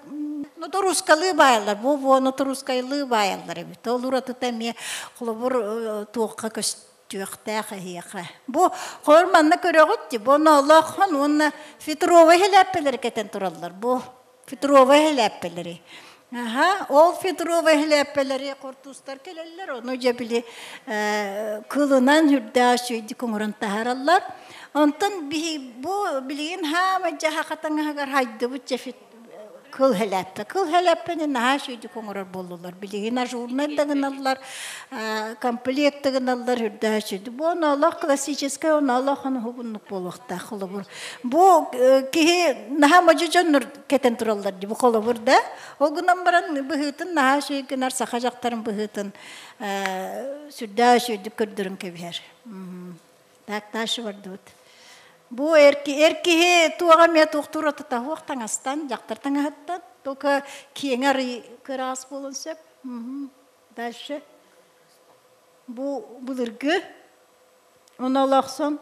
Ноторуускалыы баайаллар, бу бу ноторуускайлыы баайаллар эбит. Ол уратыта эмиэ холобур туохха көстүөхтээх эһиэхэ. Бу холобур манна көрөҕүт дии, бу оноолооххон уонна фетровай хэлээппэлэри кэтэн тураллар. Бу фетровай хэлээппэлэри. Аха, ол фетровай хэлээппэлэри хортуустар кэлэллэр, ону дьэ били кылынан үрдээх үчүгэйдик оҥорон таһаараллар. Онтон биһи бу билигин хаама дьэ хатаҥаһыгар хайдыбыт дьэ кыл хэлээппэ. Кыл хэлээппэни наһаа үчүгэйдик оҥорор буоллулар. Билигин ажурнай да гыналлар, комплект да гыналлар үрдээх үчүгэй. Бу оноолоох классическай оноолоох оноһугуннук буолуохтаах холобур. Бу киһи наһаа модьу дьоннор кэтэн тураллар дии бу холобур да. Ол гынан баран быһыытын наһаа үчүгэй гынар саха дьахтарын быһыытын сүрдээх үчүгэйдик көрдөрөн кэбиһэр. Так дальше бардыбыт. Бу эр, эр киһи туоҕа эмиэ туохтуур отутаһуох таҥастан, дьахтар таҥаһыттан, только киэҥ арый кыраас буолуон сөп. Дальше. Бу былыргы онолохсон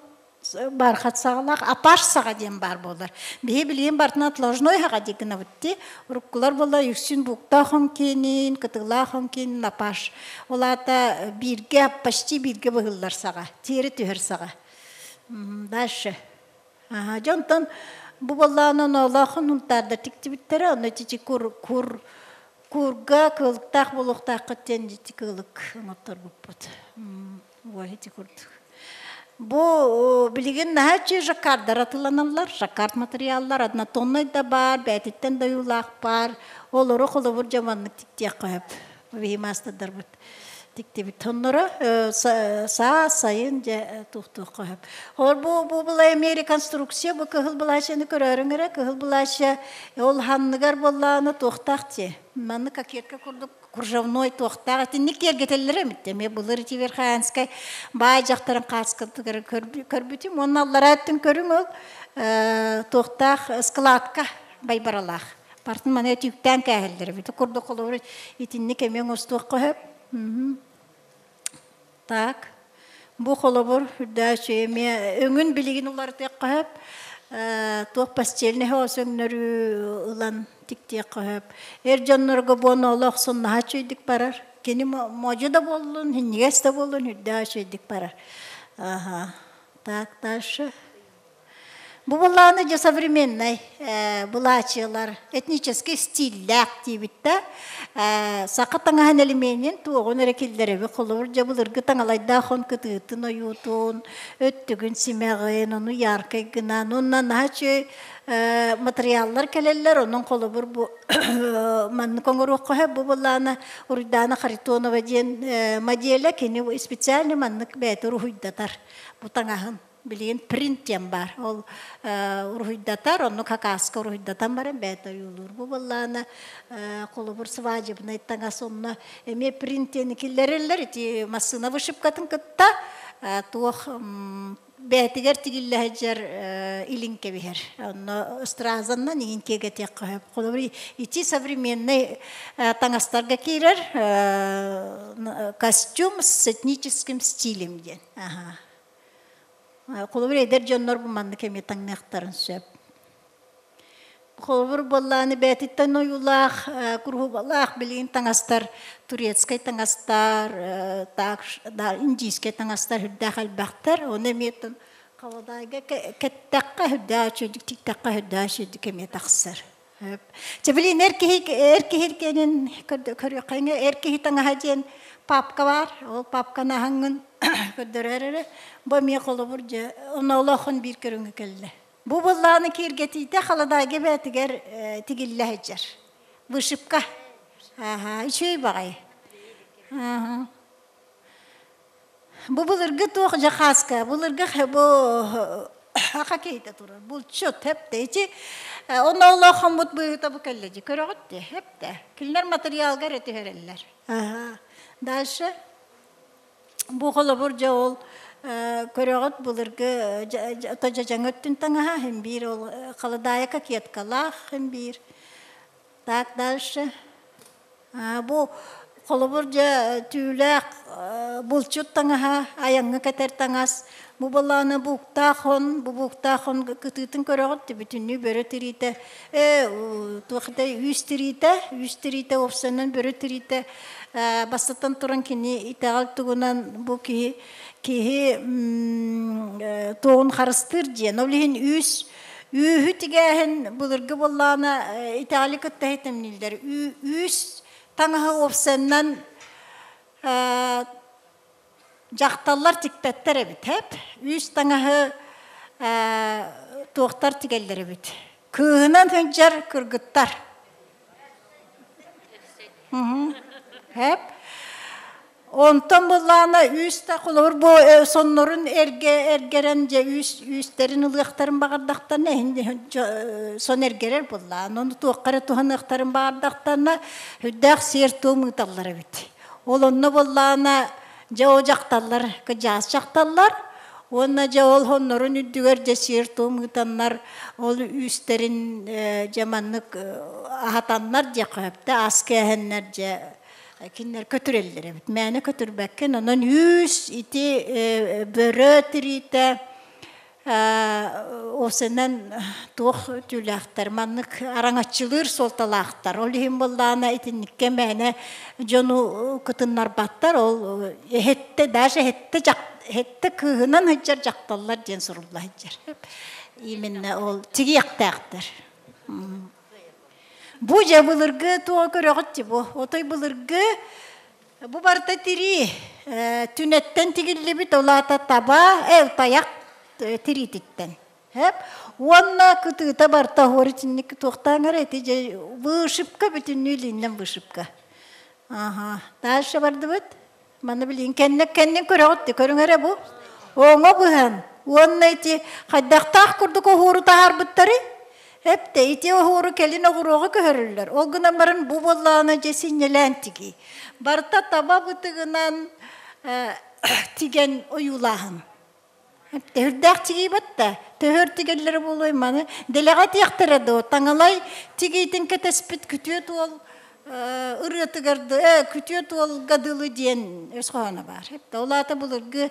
бархат саҕалаах апаш саҕа диэн баар буолар. Биһи билигин бартын отложной хаҕа дии гынабыт дии. Уруккулар буолла үксүн буктаах хоҥкиинин, кытылаах хоҥкиинин апаш. Ол аата бииргэ, почти бииргэ быһыллар саҕа, тиэри түһэр саҕа. Дальше. Ага, дьонтон бу боллаан оноолоохун унтаарда тиктибиттэрэ, онно ити кур, кур, курга кыылыктаах буолуохтааххыт диэн ити кыылык оҥотторбуппут. Ой, ити курдук. Бу билигин наһаа үчүгэй жаккардар атыланаллар, жаккард материаллар однотоннай да баар, бээтиттэн да ойуулаах баар. Олору холобур дьэ маннык тиктиэххэ сөп. Биһи маастардарбыт тиктибит онноро саас сайын дьэ туохтуохха сөп. Ол бу бу была эмиэ реконструкция бу кыһыл былаачыйаны көрөөрүҥ эрэ кыһыл былаачыйа ол ханныгар буоллаҕына туохтаах дии. Маннык кокетка курдук кружевной туохтаах итинник киэргэтэллэрэ эмит эмиэ былыр ити Верхоянскай баай дьахтарын хааскытыгар көрбүтүм уонна аллараа өттүн көрүҥ ол туохтаах складка байбаралаах бартын маны өтүүктээн кээһэллэр эбит курдук холобур итинник эмиэ оҥостуохха сөп. Так бу холобур үрдээччи эмиэ өҥүн билигин уларытыахха сөп. Туох постельный өҥнөрү ылан тиктиэххэ сөп. Эр дьоннорго буона олох наһаа үчүгэйдик барар. Кини модьу да буоллун, синньигэс да буоллун, үрдээх үчүгэйдик барар. Ага. Так, дальше. Бу былааны дьэ современнай былаачыялар этническэй стиллээх диибит да саха таҥаһын элеменин туоҕун эрэ киллэрэби холобур дьэ былыргы таҥалайдаах хон кытыытын ойуутун өттүгүн симэҕин ону яркай гынан уонна наһаа үчүгэй материаллар кэлэллэр онон холобур бу маннык оҥоруохха сөп бу былаана Уруйдаана Харитонова диэн моделя кини специально маннык бэйэтэ уруһуйдатар бу таҥаһын билигин принт диэн баар. Ол уруһуйдатар, оннук хакааска уруһуйдатан баран бэйэтэ ойуулуур. Бу буоллаҕына холобур свадебнай таҥас онно эмиэ принт диэни киллэрэллэр. Ити массыына вышивкатын кытта туох бэйэтигэр тигиллэ сылдьар илин кэбиһэр. Онно стразаннан иҥин киэргэтиэххэ сөп. Холобур ити современный таҥастарга киирэр костюм с этническим стилем диэн. Аха. Холобур, эдэр дьоннор бу маннык эмиэ таҥныахтарын сөп. Холобур, буоллааны бээтиттэн ойуулаах, куруһубалаах билигин таҥастар, турецкай таҥастар, так, да, индийскэй таҥастар үрдээх элбэхтэр. Оны эмиэ халадаайга кэттэххэ үрдээх үчүгдүк тиктэххэ үрдээх үчүгдүк эмиэ тахсар. Чэ, билин эр киһи эр киһи кэнин көрүөххэ эр киһи таҥаһа диэн папка бар. Ол папканы аһаҥҥын көрдөрөр эрэ. Бу эмиэ холобур дьэ оноолоохун биир көрүҥэ кэллэ. Бу быллааны киэргэтиитэ халадаайга бээтигэр тигиллэ сылдьар. Вышивка. Аха, үчүгэй баҕайы. Аха. Бу былыргы туох дьахааска, былыргы бу аха киһитэ турар. Булчут хэпте ити онно олохоммут быыта бу кэллэ дии көрөҕүт дии хэпте. Кинилэр материалга эрэ түһэрэллэр. Аха. Дальше бу холобур дьэ ол көрөҕүт былыргы ото дьадьаҥ өттүн таҥаһа хим биир ол халадаайа кокеткалаах хим биир. Так дальше. Бу Холобур дьэ түүлээх булчут таҥаһа, айаҥҥа кэтэр таҥас. Бу балааны бууктаах хон, бу бууктаах хон кытыытын көрөҕүт бүтүннүү бөрө тириитэ, туох да үүс тириитэ, үүс тириитэ уопсайынан бөрө тириитэ бастатан туран кини итэҕэл тугунан бу киһи киһи туоҕун харыстыыр диэн. Ол иһин үүс үүһү тигээһин былыргы буоллаҕына итэҕэли кытта ситимнииллэр. Үүс таҥаһы уопсайынан дьахталлар тикпэттэр эбит эп. Үүс таҥаһы туохтар тигэллэр эбит. Кыыһынан сылдьар кыргыттар. Эп. Онтон буллаана үүс да холобур бу соннорун эргэ эргэрэн дьэ үүс үүстэрин ылыахтарын баҕардахтарына иһин сон эргэрэр буллаан ону туохха эрэ туһаныахтарын баҕардахтарына үрдээх сиэр-туом ыыталлар эбит. Ол онно буоллаҕына дьэ ол дьахталлар кыдьаас дьахталлар уонна дьэ ол хоннорун үрдүгэр дьэ сиэр-туом ыытаннар ол үүстэрин дьэ маннык аһатаннар диэххэ сөптө ас кээһэннэр дьэ кинилэр көтүрэллэр эбит. Мээнэ көтүрбэккин онон үүс ити бөрө тириитэ Осенен туох түүлээхтэр маннык араҥаччылыыр суолталаахтар. Ол иһин буоллаҕына итинниккэ мээнэ дьону кытыннарбаттар. Ол эһэттэ даже эһэттэ эһэттэ кыыһынан сылдьар дьахталлар диэн сурулла сылдьар. Именно ол тигиэхтээхтэр. Бу дьэ былыргы туоҕа көрөҕүт бу. Отой былыргы Бу барыта тирии. Түнэттэн тигиллибит, ол аата таба, тайах тириититтэн. Хэп. Уонна кытыыта барыта оһуор итинник туохтаан эрэ ити дьэ вышивка бүтүннүү илииннэн вышивка. Аха. Дальше бардыбыт. Маны билин кэннэ кэннин көрөҕүт де көрүҥ эрэ бу. Оҥо быһан. Уонна ити хайдахтаах курдук оһуору таһаарбыттары Эптэ ити оһуору кэлин оҕуруоҕа көһөрүллэр. Ол гынан баран бу буоллаҕына дьэ синньэлээн тигии. Барыта таба бытыгынан тигэн ойуулааһын. Төһүрдээх тигии батта. Төһөр тигэллэрэ буолуой маны. Дэлэҕэ тиэхтэрэ дуо? Таҥалай тигиитин кэтэспит күтүөт уол ырыатыгар күтүөт уолга дылы диэн өс хоһооно баар. Ол аата былыргы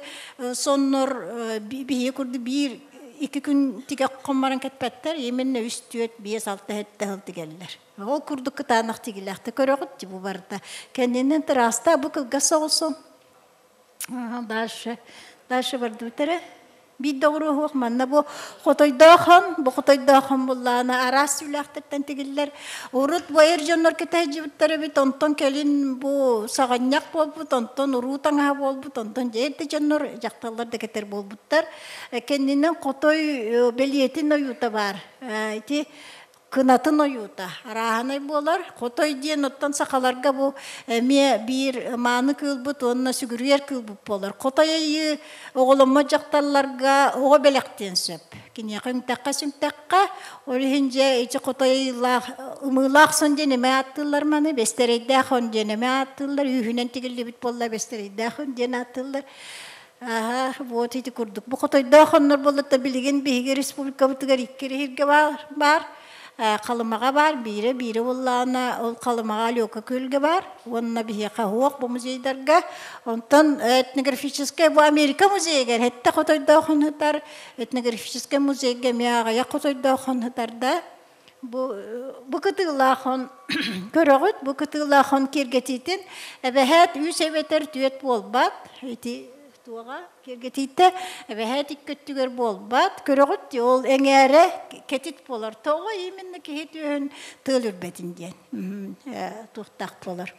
соннор биһиги курдук биир икки күн тигэ хомморон кэтпэттэр, именно үс, түөрт, биэс, алта, сэттэ сыл тигэллэр. Ол курдук кытаанах тигилээхтэ көрөҕүт бу барыта. Кэннинэн тырааста бу кылгас соҕусун. Дальше, дальше бардыбыт эрэ. Биир доҕуруоһуох манна бу хотойдоохон, бу хотойдоохон буллаана араас сүлээхтэртэн тигиллэр. Урут бу эр дьоннор кэтэһдьибиттэр эбит, онтон кэлин бу саҕанньах буолбут, онтон уруу таҥаһа буолбут, онтон дьэ эрдэ дьоннор дьахталлар да кэтэр буолбуттар. Кэннинэн хотой бэлиэтин ойуута баар. Ити кынатын ойуута арааһынай буолар. Хотой диэн оттон сахаларга бу эмиэ биир мааны кыылбыт уонна сүгүрүйэр кыылбыт буолар. Хотой айыы оҕоломмот дьахталларга оҕо бэлэхтиэн сөп. Киниэхэ үҥтэххэ-сүҥтэххэ, ол иһин дьэ ити хотой айыылаах ымыылаах сон диэн эмэ ааттыыллар маны, бэстэрэйдээх он диэн эмэ ааттыыллар, үүһүнэн тигиллибит буолла бэстэрэйдээх он диэн ааттыыллар. Аха, вот ити курдук. Бу хотойдоох оннор буоллата билигин биһиги республикабытыгар икки эрэ баар, баар. Халымаҕа баар, биирэ биирэ буоллаҕына, ол Халымаҕа Алёка күөлгэ баар уонна биһиэхэ уох бу музейдарга. Онтон этнографическай бу Америка музейыгар хэттэ хотойдоох хонутар, этнографическай музейга эмиэ аҕыйах хотойдоох хонутар да. Бу бу кытыылаах он көрөҕүт, бу кытыылаах он киэргэтиитин эбэһээт үс эбэтэр түөрт буолбат. Ити туоҕа киэргэтиитэ эбэһээт икки өттүгэр буолбат. Көрөҕүт ол эҥээрэ кэтит буолар. Тоҕо именно киһи түөһүн тыал үрбэтин диэн туохтаах буолар.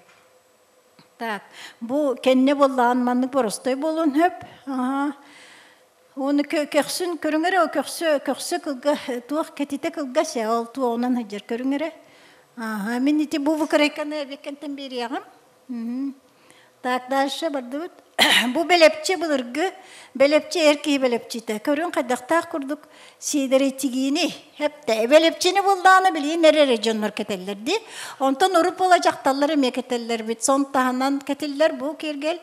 Так, бу кэннэ буоллаҕын маннык боростой буолуон сөп. Уону көхсүн көрүҥ эрэ, көхсө көхсө кылга туох кэтитэ кылгас ээ, ол туоҕунан сылдьар көрүҥ эрэ. Ааһа, мин ити бу выкройканы эбиэккэнтэн биэриэҕим. Так, дальше бардыбыт. Бу бэлэпчи былыргы бэлэпчи эр киһи бэлэпчитэ. Көрүҥ хайдахтаах курдук сиэдэрэй тигиини. Эптэ бэлэпчини буллаҕына билигин эрэ эрэ дьоннор кэтэллэр дии. Онтон урут буола дьахталлар эмиэ кэтэллэрбит. Сон таһынан кэтиллэр бу киэргэл.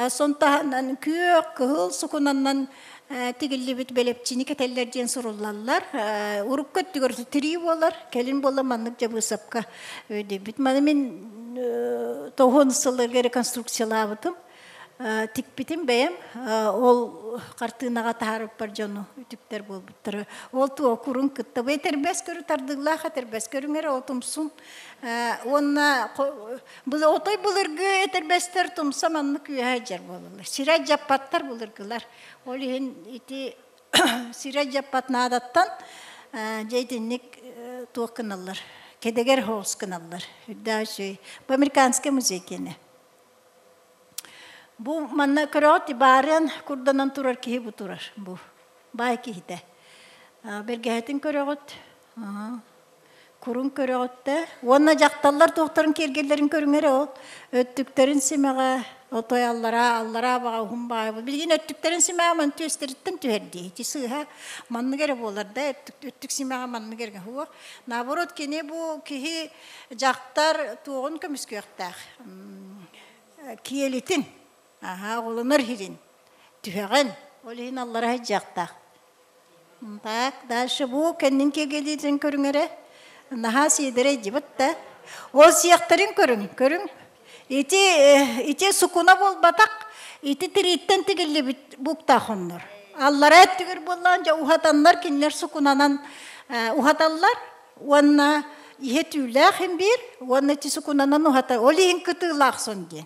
Сон таһынан күөх, кыһыл сукунаннан тигиллибит бэлэпчини кэтэллэр диэн суруллаллар. Урукку өттүгэр тирии буолар, кэлин буола маннык дьабыысапка өйдөбүт. Маны мин Тоҕуон сылларга реконструкциялаабытым. Тикпитим бэйэм. Ол хартыынаҕа таһаарыппар дьону үтүктэр буолбуттара. Ол туо курун кытта бу этэрбэс көрү тардыылаах этэрбэс көрүҥэр ол тумсун уонна отой былыргы этэрбэстэр тумса маннык үөһэ дьэр буолаллар. Сирэ дьаппаттар былыргылар. Ол иһин ити сирэ дьаппат наадаттан дьэ итинник туох гыналлар. Кэдэгэр хоос гыналлар. Үрдээх үчүгэй. Бу американскай музей киэнэ. Бу манна көрөҕүт баарыан курданан турар киһи бу турар. Бу баай киһитэ. Бэргэһэтин көрөҕүт. Курун көрөҕүт да. Уонна дьахталлар туохтарын киэргэллэрин көрүҥэрэ ол. Өттүктэрин симэҕэ отой аллараа, аллараа баҕа уһун баайы. Билигин өттүктэрин симэҕэ ман түөстэриттэн түһэр дии. Ити сыыһа маннык эрэ буолар да өттүк симэҕэ маннык эрэ суох. Наоборот кини бу киһи дьахтар туоҕун көмүскүөхтээх. Киэлитин, аһаа, оҕолонор иһин, түһэҕин, ол иһин аллара сылдьыахтаах. Так, дальше бу кэннин киэргэлиитин көрүҥэрэ наһаа сиэдэрэй дьибит да. Ол сиэхтэрин көрүҥ, көрүҥ. Ити ити сукуна буолбатах, ити тирииттэн тигиллибит буктаах оннор. Аллара өттүгэр буоллаан дьэ уһатаннар кинилэр сукунанан уһаталлар уонна иһэ түүлээх имбиир уонна ити сукунанан уһата ол иһин кытыылаах сон диэн.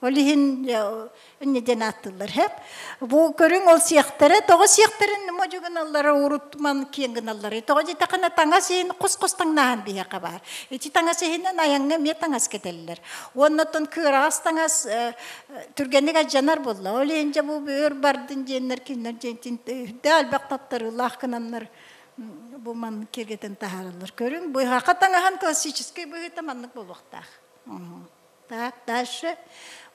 Ол иһин инньэ диэн ааттыыллар һэп. Бу көрүҥ ол сиэхтэрэ, тоҕо сиэхтэрин модьу гыналлара, урут ман киэҥ гыналлара. Тоҕо диэтэххинэ таҥас иһин хос-хос таҥнааһын биһиэхэ баар. Ити таҥас иһинэн айаҥҥа эмиэ таҥас кэтэллэр. Уонна оттон кыараҕас таҥас түргэнник алдьанар буолла. Ол иһин дьэ бу өр бардын диэннэр кинилэр дьиэтин үрдээх элбэх таптарыылаах гынаннар бу маннык киэргэтэн таһаараллар. Көрүҥ, быһаха таҥаһын классическай быһыыта маннык буолуохтаах. Так, дальше.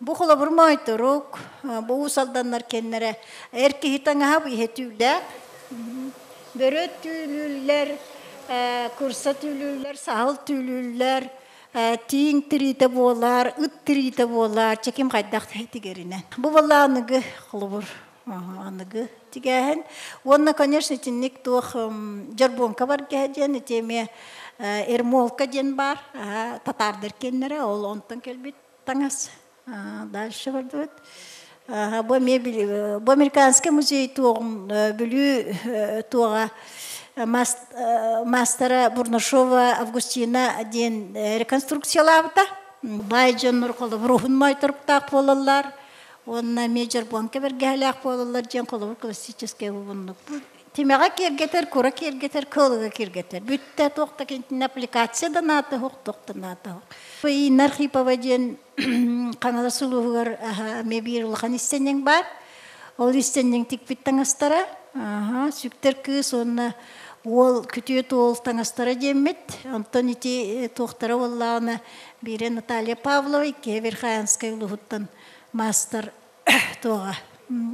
Бу холобур моойторук, бу Уус Алданнар кэннэрэ эр киһи таҥаһа бу иһэ түүлээх. Бөрө түүлүүллэр, курса түүлүүллэр, саһыл түүлүүллэр, тииҥ тириитэ буолар, ыт тириитэ буолар, чэким хайдах тигэринэн. Бу буолла аныгы холобур аныгы тигээһин. Уонна, конечно, итинник туох дьорбуоҥка бар диэн ити эмиэ Ермолка диэн баар, татаардар киэннэрэ, ол онтон кэлбит таҥас. Дальше бардыбыт. Бу эмиэ бу американский музей туоҕун Бүлүү туоҕа маастара Бурнашова Августина диэн реконструкциялаабыта. Баай дьоннор холобур уһун моойторуктаах буолаллар. Уонна эмиэ дьорбуоҥка бэргэһэлээх буолаллар диэн холобур классическай бубуннук. Тимэҕэ киэргэтэр, кура киэргэтэр, кыалыга киэргэтэр. Бүттэ туох да кинитин аппликация да наада суох, туох да наада суох. Инна Архипова диэн Хаҥалас улууһугар эмиэ биир улахан истэнньэҥ баар. Ол истэнньэҥ тикпит таҥастара, сүктэр кыыс уонна уол күтүөт уол таҥастара диэммит. Онтон ити туохтара буоллаҕына биирэ Наталья Павлова, иккиһэ Верхоянскай улууһуттан маастар туоҕа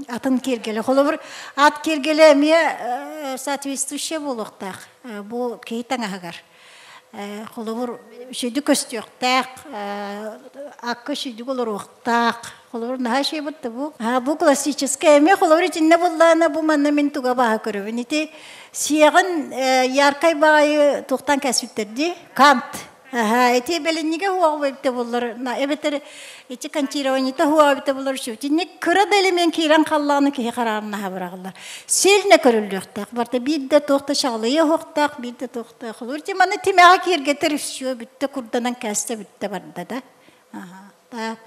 атын киэргэлэ. Холобур, ат киэргэлэ эмиэ соответствующая буолуохтаах бу киһи таҥаһыгар. Холобур, үчүгүйдүк көстүөхтээх, акка үчүгүйдүк олоруохтаах. Холобур, наһаа үчүгэй бутта бу. Бу классическая эмиэ холобур итиннэ буллаана бу манна мин туга бааһы көрөбүн. Ити сиэҕин яркай баҕайы туохтан кэспиттэр дии? Кант. Аха, ити бэлиннигэ хуоҕа эбитэ буоллар, эбэтэр ити контированиета хуоҕа эбитэ буоллар үчүгэй. Итинник кыра да элемент киирэн халлаҕына киһи хараҕын наһаа быраҕыллар. Сильно көрүллүөхтээх. Барыта биир да туох да чаҕылыйа уһуохтаах, биир да туох да холуур. Ити маны тимэҕэ киэргэтэр үсүө бүттэ курданан кээстэ бүттэ барда да. Аха, так.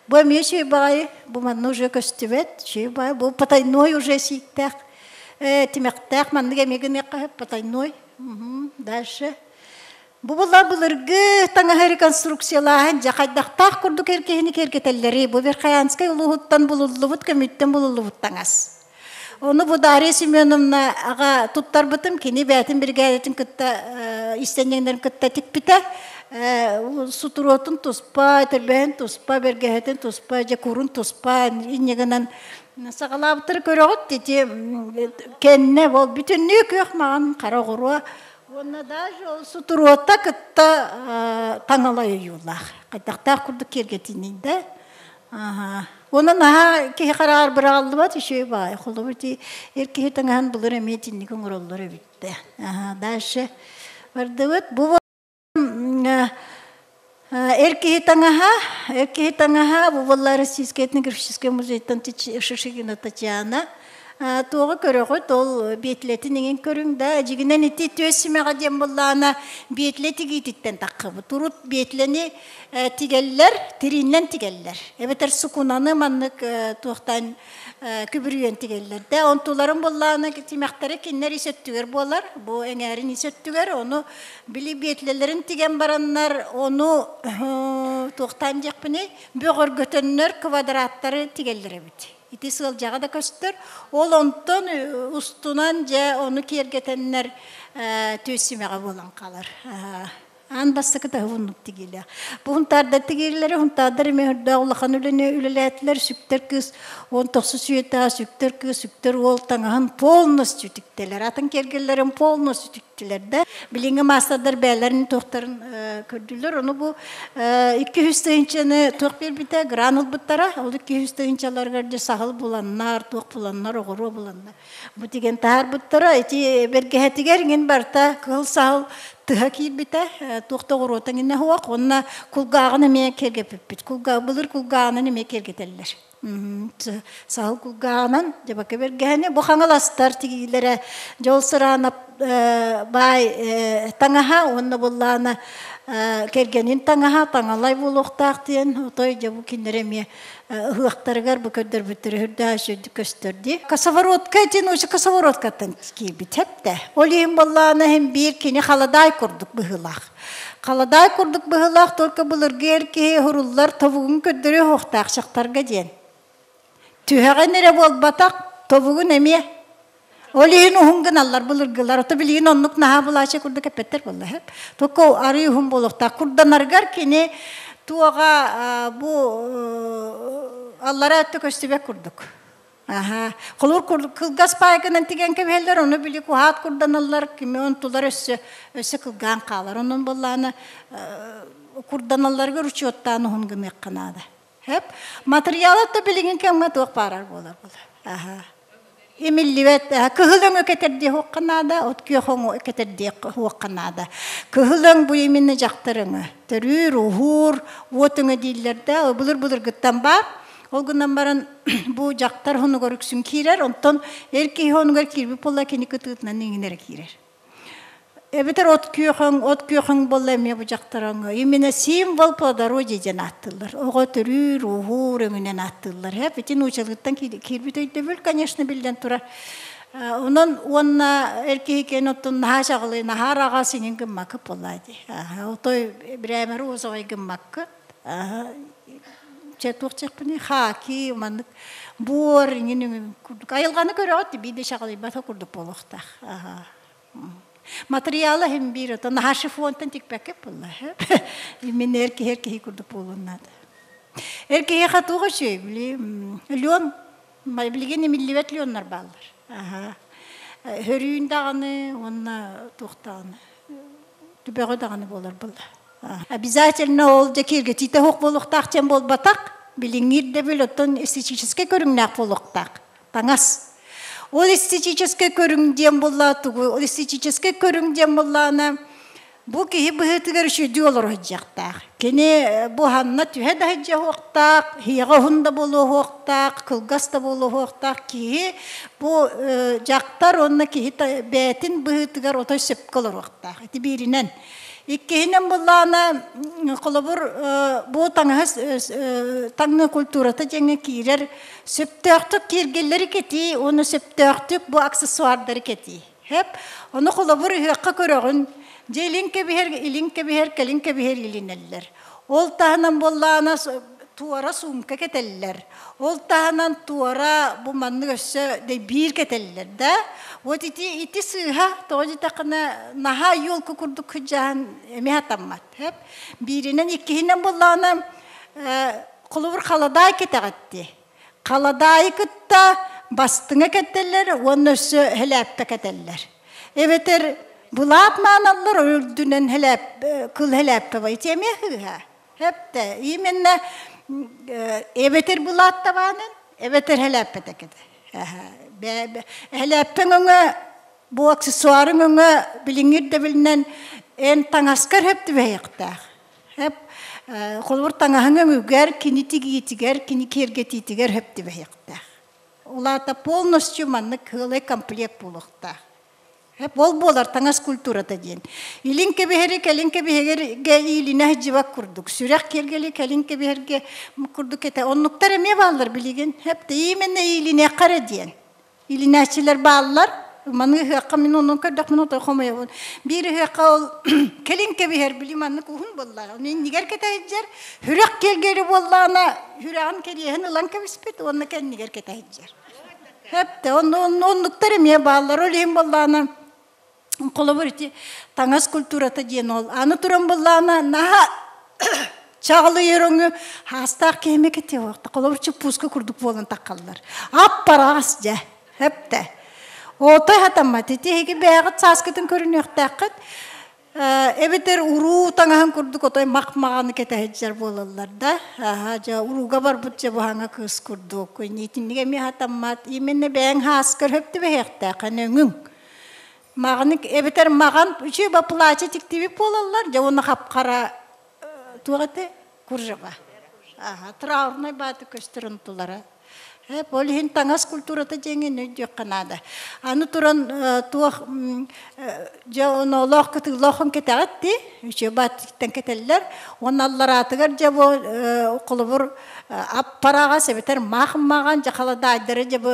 Бу эмиэ үчүгэй баҕайы, бу манна уже көстүбэт, үчүгэй баҕайы. Бу потайной уже сииктээх, тимэхтээх маннык эмиэ гыныахха сөп, потайной. Дальше. Бу була былыргы таҥаһы реконструкциялааһын дьэ хайдахтаах курдук эр киһини киэргэтэллэрий? Бу Верхоянскай улууһуттан булуллубут, көмүттэн булуллубут таҥас. Ону бу Дарья Семеновна аҕа туттарбытым, кини бэйэтин биригээдэтин кытта, истэнньэҥнэрин кытта тикпитэ. Сутуруотун туспа, этэрбэһин туспа, бэргэһэтин туспа, дьэ курун туспа, инньэ гынан саҕалаабыттары көрөҕүт ити кэннэ ол бүтүннүү күөх маҕан хара оҕуруо Уонна даже ол сутуруота кытта таҥалай ойуулаах. Хайдахтаах курдук киэргэтиний да. Уонна наһаа киһи хараҕар быраҕыллыбат үчүгэй баай. Холобур ити эр киһи таҥаһын былыр эмиэ итинник оҥороллор эбит да. Дальше бардыбыт. Бу Эр киһи таҥаһа, эр киһи таҥаһа бу буолла Российскай этнографическай музейтан Шишигина Татьяна. Туоҕу көрөҕүт, ол биэтлэтин иҥин көрүҥ да, дьигинэн ити түөс симэҕэ диэн буоллаҕына биэтлэ тигиититтэн таххыбыт. Урут биэтлэни тигэллэр, тирииннэн тигэллэр. Эбэтэр сукунаны маннык туохтан күбүрүйэн тигэллэр да. Онтуларын буоллаҕына тимэхтэрэ кинилэр ис өттүгэр буолар, бу эҥээрин ис өттүгэр. Ону били биэтлэлэрин тигэн бараннар, ону туохтаан диэхпиний, бөҕөргөтөннөр квадраттары тигэллэр эбит. Ити сыалдьаҕа да көстөр. Ол онтон устунан дьэ ону киэргэтэннэр түөс симэҕэ буолан хаалар. Аан бастакы таһы оннук тигиилээх. Бу хунтаардар тигиилэрэ хунтаардар эмиэ үрдээх улахан үлэни үлэлээтилэр. Сүктэр кыыс 19 үйэтэ сүктэр кыыс, сүктэр уол таҥаһын полностью тиктэлэр. Атын киэргэллэрин полностью тиктилэр да. Билиҥҥи маастардар бэйэлэрин туохтарын көрдүлэр. Ону бу 200 тыһыынчаны туох биэрбитэ, гран ылбыттара. Ол 200 тыһыынчаларыгар дьэ саһыл буланнар, туох буланнар, оҕуруо буланнар. Бу тигэн таһаарбыттара. Ити бэргэһэтигэр иҥин барыта кыһыл саһыл тыһа киирбитэ, туох да оҕуруота иҥинэ суох. Уонна кулгааҕын эмиэ киэргэппиппит. Былыр кулгааҕынан эмиэ киэргэтэллэр. Саһыл кулгааҕынан дьабака бэргэһэни. Бу хаҥаластар тигиилэрэ дьол сыраанап баай таҥаһа уонна буллаана кэргэнин таҥаһа таҥалай буолуохтаах диэн отой дьэ бу кинилэр эмиэ ыһыахтарыгар бу көрдөрбүттэрэ үрдээх үчүгэйдик көстөр дии. Косоворотка итин учу косовороткаттан киирбит хэптэ. Ол иһин буоллаҕына иһин биир кини халадаай курдук быһыылаах. Халадаай курдук быһыылаах только былыргы эр киһи хуруллар тобугун көрдөрүө суохтаах дьахтарга диэн. Түһэҕин эрэ буолбатах, тобугун эмиэ. Ол иһин уһун гыналлар былыргылар. Ото билигин оннук наһаа булааччы курдук эппэттэр буолла. Только арыы уһун буолуохтаах. Курданарыгар кини туоҕа бу аллара өттө көстүбэт курдук. Аха. Холуур кылгас паайканан тигэн кэбиһэллэр, ону били куһаат курданаллар, кими онтулар өссө өссө кылгаан хаалар. Онон буоллаана курданалларыгар учуоттаан уһун гыныахха наада. Хэп. Материала да билигин кэмҥэ туох баарар буолар буолар. Аха. Имиллибэт кыһыл өҥө кэтэрдиэ хуохха наада, от күөх өҥө кэтэрдиэ хуохха наада. Кыһыл өҥ бу именно дьахтар өҥө. Төрүүр, уһуур, уот өҥө дииллэр да, былыр-былыргыттан баар. Ол гынан баран бу дьахтар хонугар үксүн киирэр, онтон эр киһи хонугар киирбит буолла кини кытыытынан иҥинэрэ киирэр. Эбэтэр от күөх от күөх буолла эмиэ бу дьахтар өҥө. Именно символ плодородия диэн ааттыыллар. Оҕо төрүүр, уһуур өҥүнэн ааттыыллар. Һэп ити нуучалыыттан киирбит өйдөбүл, конечно, биллэн турар. Онон уонна эр киһи киэн оттон наһаа чаҕылый, наһаа араҕас иҥин гыммаккыт буоллаа дии. Отой бирээмэри розовай гыммаккыт. Чэ туох диэхпиний хаки маннык буор иҥин курдук айылҕаны көрөҕүт биир да чаҕылыйбата курдук буолуохтаах. Материала иһин биир ото наһаа шифонтан тикпэккэ буолла. Мин эр киһи эр киһи курдук буолуон наада. Эр киһиэхэ туох үчүгэй били лен билигин имиллибэт леннар бааллар. Хөрүүн даҕаны уонна туох даҕаны түбэҕэ даҕаны буолар буолла. Обязательно ол дьэ киэргэтиитэ суох буолуохтаах диэн буолбатах. Билиҥҥи ирдэбил оттон эстетическэй көрүҥнээх буолуохтаах. Таҥас. Ол эстетическэй көрүҥ диэн буолла тугу? Ол эстетическэй көрүҥ диэн буоллаҕына бу киһи быһыытыгар үчүгэйдик олоро сылдьыахтаах. Кини бу ханна түһэ да сылдьыахтаах, иһиэҕэ уһун да буолуохтаах, кылгас да буолуохтаах киһи бу дьахтар уонна киһи бэйэтин быһыытыгар отой сөпкө олоруохтаах. Ити бииринэн. Иккиһинэн буоллаҕына, холобур, бу таҥаһы таҥныы культурата диэҥҥэ киирэр сөптөөхтүк киэргэллэри кэтии уонна сөптөөхтүк бу аксессуардары кэтии. Хэп. Ону холобур ыһыахха көрөҕүн, дьэ илин кэбиһэр, илин кэбиһэр, кэлин кэбиһэр илинэллэр. Ол таһынан буоллаҕына туора суумка кэтэллэр. Ол таһынан туора бу маннык өссө биир кэтэллэр да. Вот ити ити сыыһа тоҕо диэтэххинэ наһаа елка курдук кыдьаан эмиэ хатаммат. Бииринэн иккиһинэн буоллаҕына холобур халадаай кэтэҕитти. Халадаайы кытта бастыҥа кэтэллэр уонна өссө хэлээппэ кэтэллэр. Эбэтэр былаат мааналлар үрдүнэн хэлээп кыл хэлээппэ бай ити эмиэ хыыһа. Хэптэ именно эбэтэр былаат табаанын эбэтэр хэлээппэтэ кэтэ. Хэлээппэҥ өҥө бу аксессуарыҥ өҥө билиҥҥи ирдэбилинэн эн таҥаскар хөп түбэһиэхтээх. Хэп. Холобур таҥаһыҥ өҥүгэр, кини тигиитигэр, кини киэргэтиитигэр сөп түбэһиэхтээх. Ол аата полностью маннык сыалай комплект буолуохтаах. Ол буолар таҥас культурата диэн. Илин кэбиһэри кэлин кэбиһэргэ иилинэ сылдьыбат курдук. Сүрэх киэргэли кэлин кэбиһэргэ курдук этэ. Оннуктар эмиэ бааллар билигин. Хэп именно иилиниэххэ эрэ диэн. Иилинээччилэр бааллар. Маны ыһыахха мин онон көрдөхпүнэ отой хомойобун. Биир ыһыахха ол кэлин кэбиһэр били маннык уһун буоллаҕа. Ону иннигэр кэтэһиджэр, сүрэх киэргэли буоллаҕына сүрэҕин кэриэһин ылан кэбиспит уонна кэннигэр кэтэһиджэр. Хэптэ, оннуктар эмиэ бааллар. Ол иһин буоллаҕына холобур ити таҥас культурата диэн ол. Аны туран буоллаҕына наһаа чаҕылыйар өҥү хаастаах киһи кэтиэ Холобур чуппууска курдук буолан таххаллар. Аппараас дьэ. Хэптэ. Ото хатаммат. Ити эһиги бэйэҕит сааскытын көрүнүөхтээххит. Эбэтэр уруу таҥаһын курдук отой мах-маҕаны кэтэһиджэр буолаллар да. Аха, дьэ урууга барбыт дьэ буһаҥа кыыс курдук. Итинник эмиэ хатаммат. Именно бэйэҥ хааскар хөп түбэһиэхтээх өҥүҥ. Маҕаны эбэтэр маҕан үчүгэй ба платье тиктибит буолаллар. Дьэ уонна хап-хара туох этэ? Кружева. Аха, траурнай бааты көстөр онтулара. Ол иһин таҥас культурата диэҥин өйдүөххэ наада. Аны туран туох дьэ оноолоох кытыылаах кэтэҕит дии, үчүгэй бааттыктан кэтэллэр. Уонна аллараатыгар дьэ бу холобур аппараҕас эбэтэр маах маҕан дьэ халадаайдара дьэ бу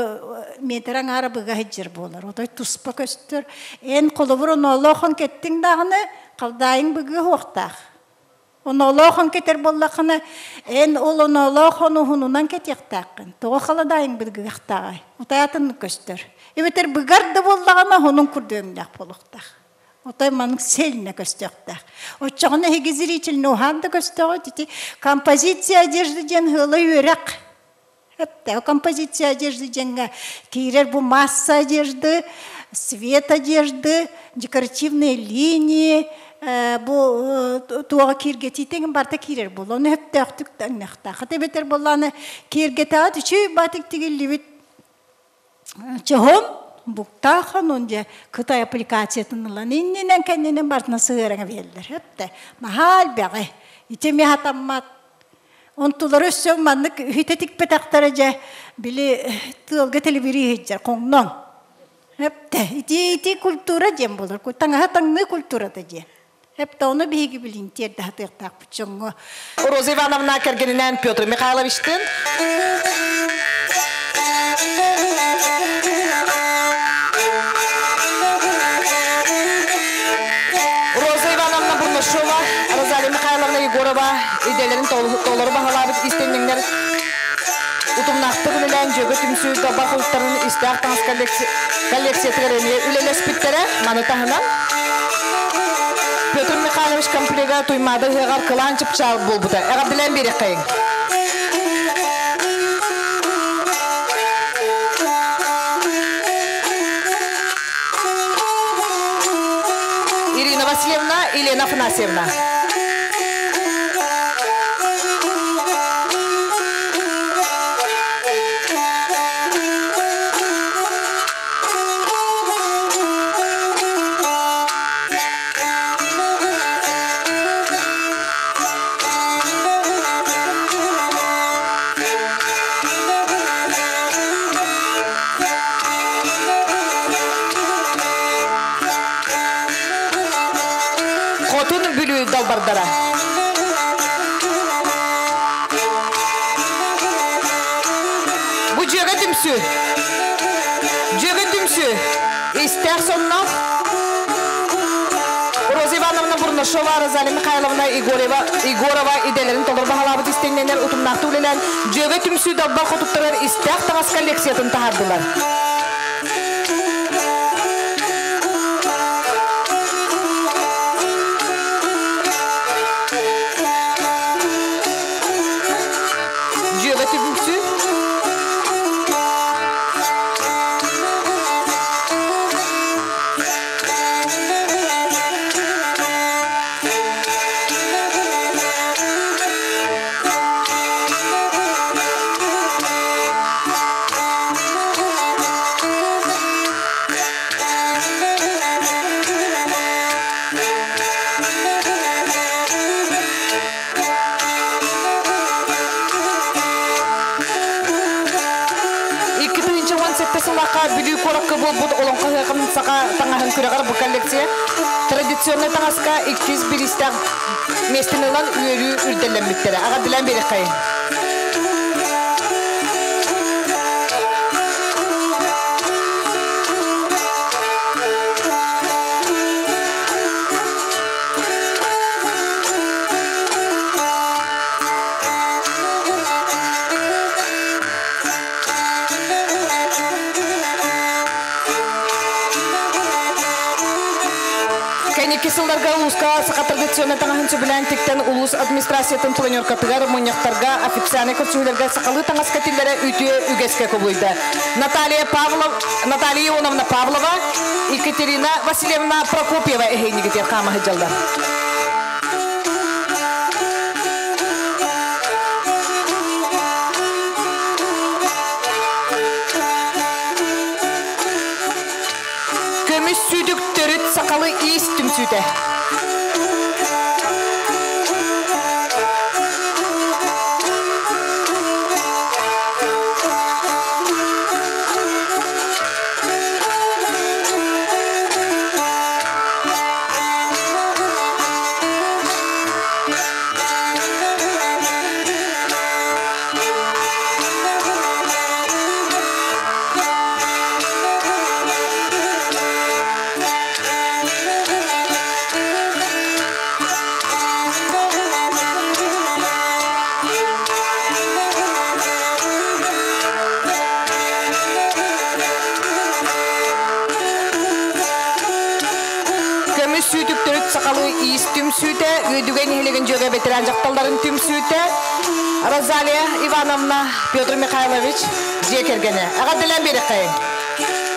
метр аҥаара быга сылдьар буолар. Отой туспа көстөр. Эн холобур оноолоохон кэттиҥ даҕаны халдаайыҥ быгыа суохтаах. Оноолоохон кэтэр буоллаххына, эн ол оноолоохон уһунунан кэтиэхтээххин. Тоҕо халадаайыҥ быгыахтааҕай? Утаятын көстөр. Эбэтэр быгар да буоллаҕына, уһунун курдук өҥнөөх буолуохтаах. Отой маннык сельно көстүөхтээх. Оччоҕуна эһиги зрительно уһаан да көстөҕүт. Ити композиция одежды диэн ыала үөрэх. Эптэ композиция одежды диэҥҥэ киирэр бу масса одежды, цвет одежды, декоративные линии, бу туоҕа киэргэтиитин барыта киирэр буолла. Ону сөптөөхтүк таҥныахтаах. Эбэтэр буоллаҕына киэргэтэҕит үчүгэй баатык тигиллибит чоһун буктаахан он дьэ Кытай аппликациятын ылан иннинэн кэннинэн барытына сыһыараҥа биэрэллэр. Эптэ наһаа элбэҕи. Ити эмиэ хатаммат. Онтулары өссө маннык үһүтэ тикпэтэхтэрэ дьэ били тыалга тэлибирии сылдьар хоҥнон. Эптэ ити ити культура диэн буолар. Таҥаһа таҥныы культурата диэн. Эптэ ону биһиги билин тиэрдэ сатыахтаахпыт дьоҥҥо. Роза Ивановна кэргэнинээн Петр Михайловичтыын Роза Ивановна Бурнашова, Розалия Михайловна Егорова идэлэрин толору баһылаабыт истэнньэҥнэр утумнаахтык үлэлээн дьүөгэ түмсүү далбар хотуттарын истээх таҥас коллекциятыгар эмиэ үлэлэспиттэрэ. Маны таһынан Петр Михайлович комплега Туймаада ыһыаҕар кылаан чыпчаал буолбута. Эҕэрдэлээн биэриэххэйиҥ. Ирина Васильевна, Елена Афанасьевна. Хотун Бүлүү далбардара. Бу дьүөгэ түмсүү. Дьүөгэ түмсүү. Истээх сонноох Роза Ивановна Бурнашова, Розалия Михайловна Егорова, Егорова идэлэрин толору баһылаабыт истэнньэннэр утумнаахтык үлэлээн Дьүөгэ түмсүү далбар хотуттарыгар истээх таҥас коллекциятын таһаардылар. Дьүөгэ түмсүү Сэттэ сыллаахха Бүлүү куоракка буолбут Олоҥхо ыһыаҕын саха таҥаһын күрэҕэр бу коллекция традиционнай таҥаска иккис бириистээх миэстэни ылан үөрүү үрдэллэммиттэрэ. Аҕа биэрэххэйин. Кэнники сылларга улууска саха традиционнай таҥаһын сөбүлээн тиктэн улуус администрациятын планеркатыгар, мунньахтарга, официальнай көрсүһүүлэргэ сахалыы таҥаска тиллэрэ үтүө үгэскэ кубулуйда. Наталья Павлов, Наталья Ионовна Павлова, Екатерина Васильевна Прокопьева эһэйнигитер хаамаһы дьаллар. Көмүс сүүтүк төрүт сахалы иис түмсүүтэ. Көмүс сүүтүк төрүт сахалыы иис түмсүүтэ, Үөдүгэй нэһилиэгин дьүөгэ ветеран дьахталларын түмсүүтэ, Розалия Ивановна, Петр Михайлович дьиэ кэргэнэ. Эҕэрдэлээн биэрэххэйиҥ.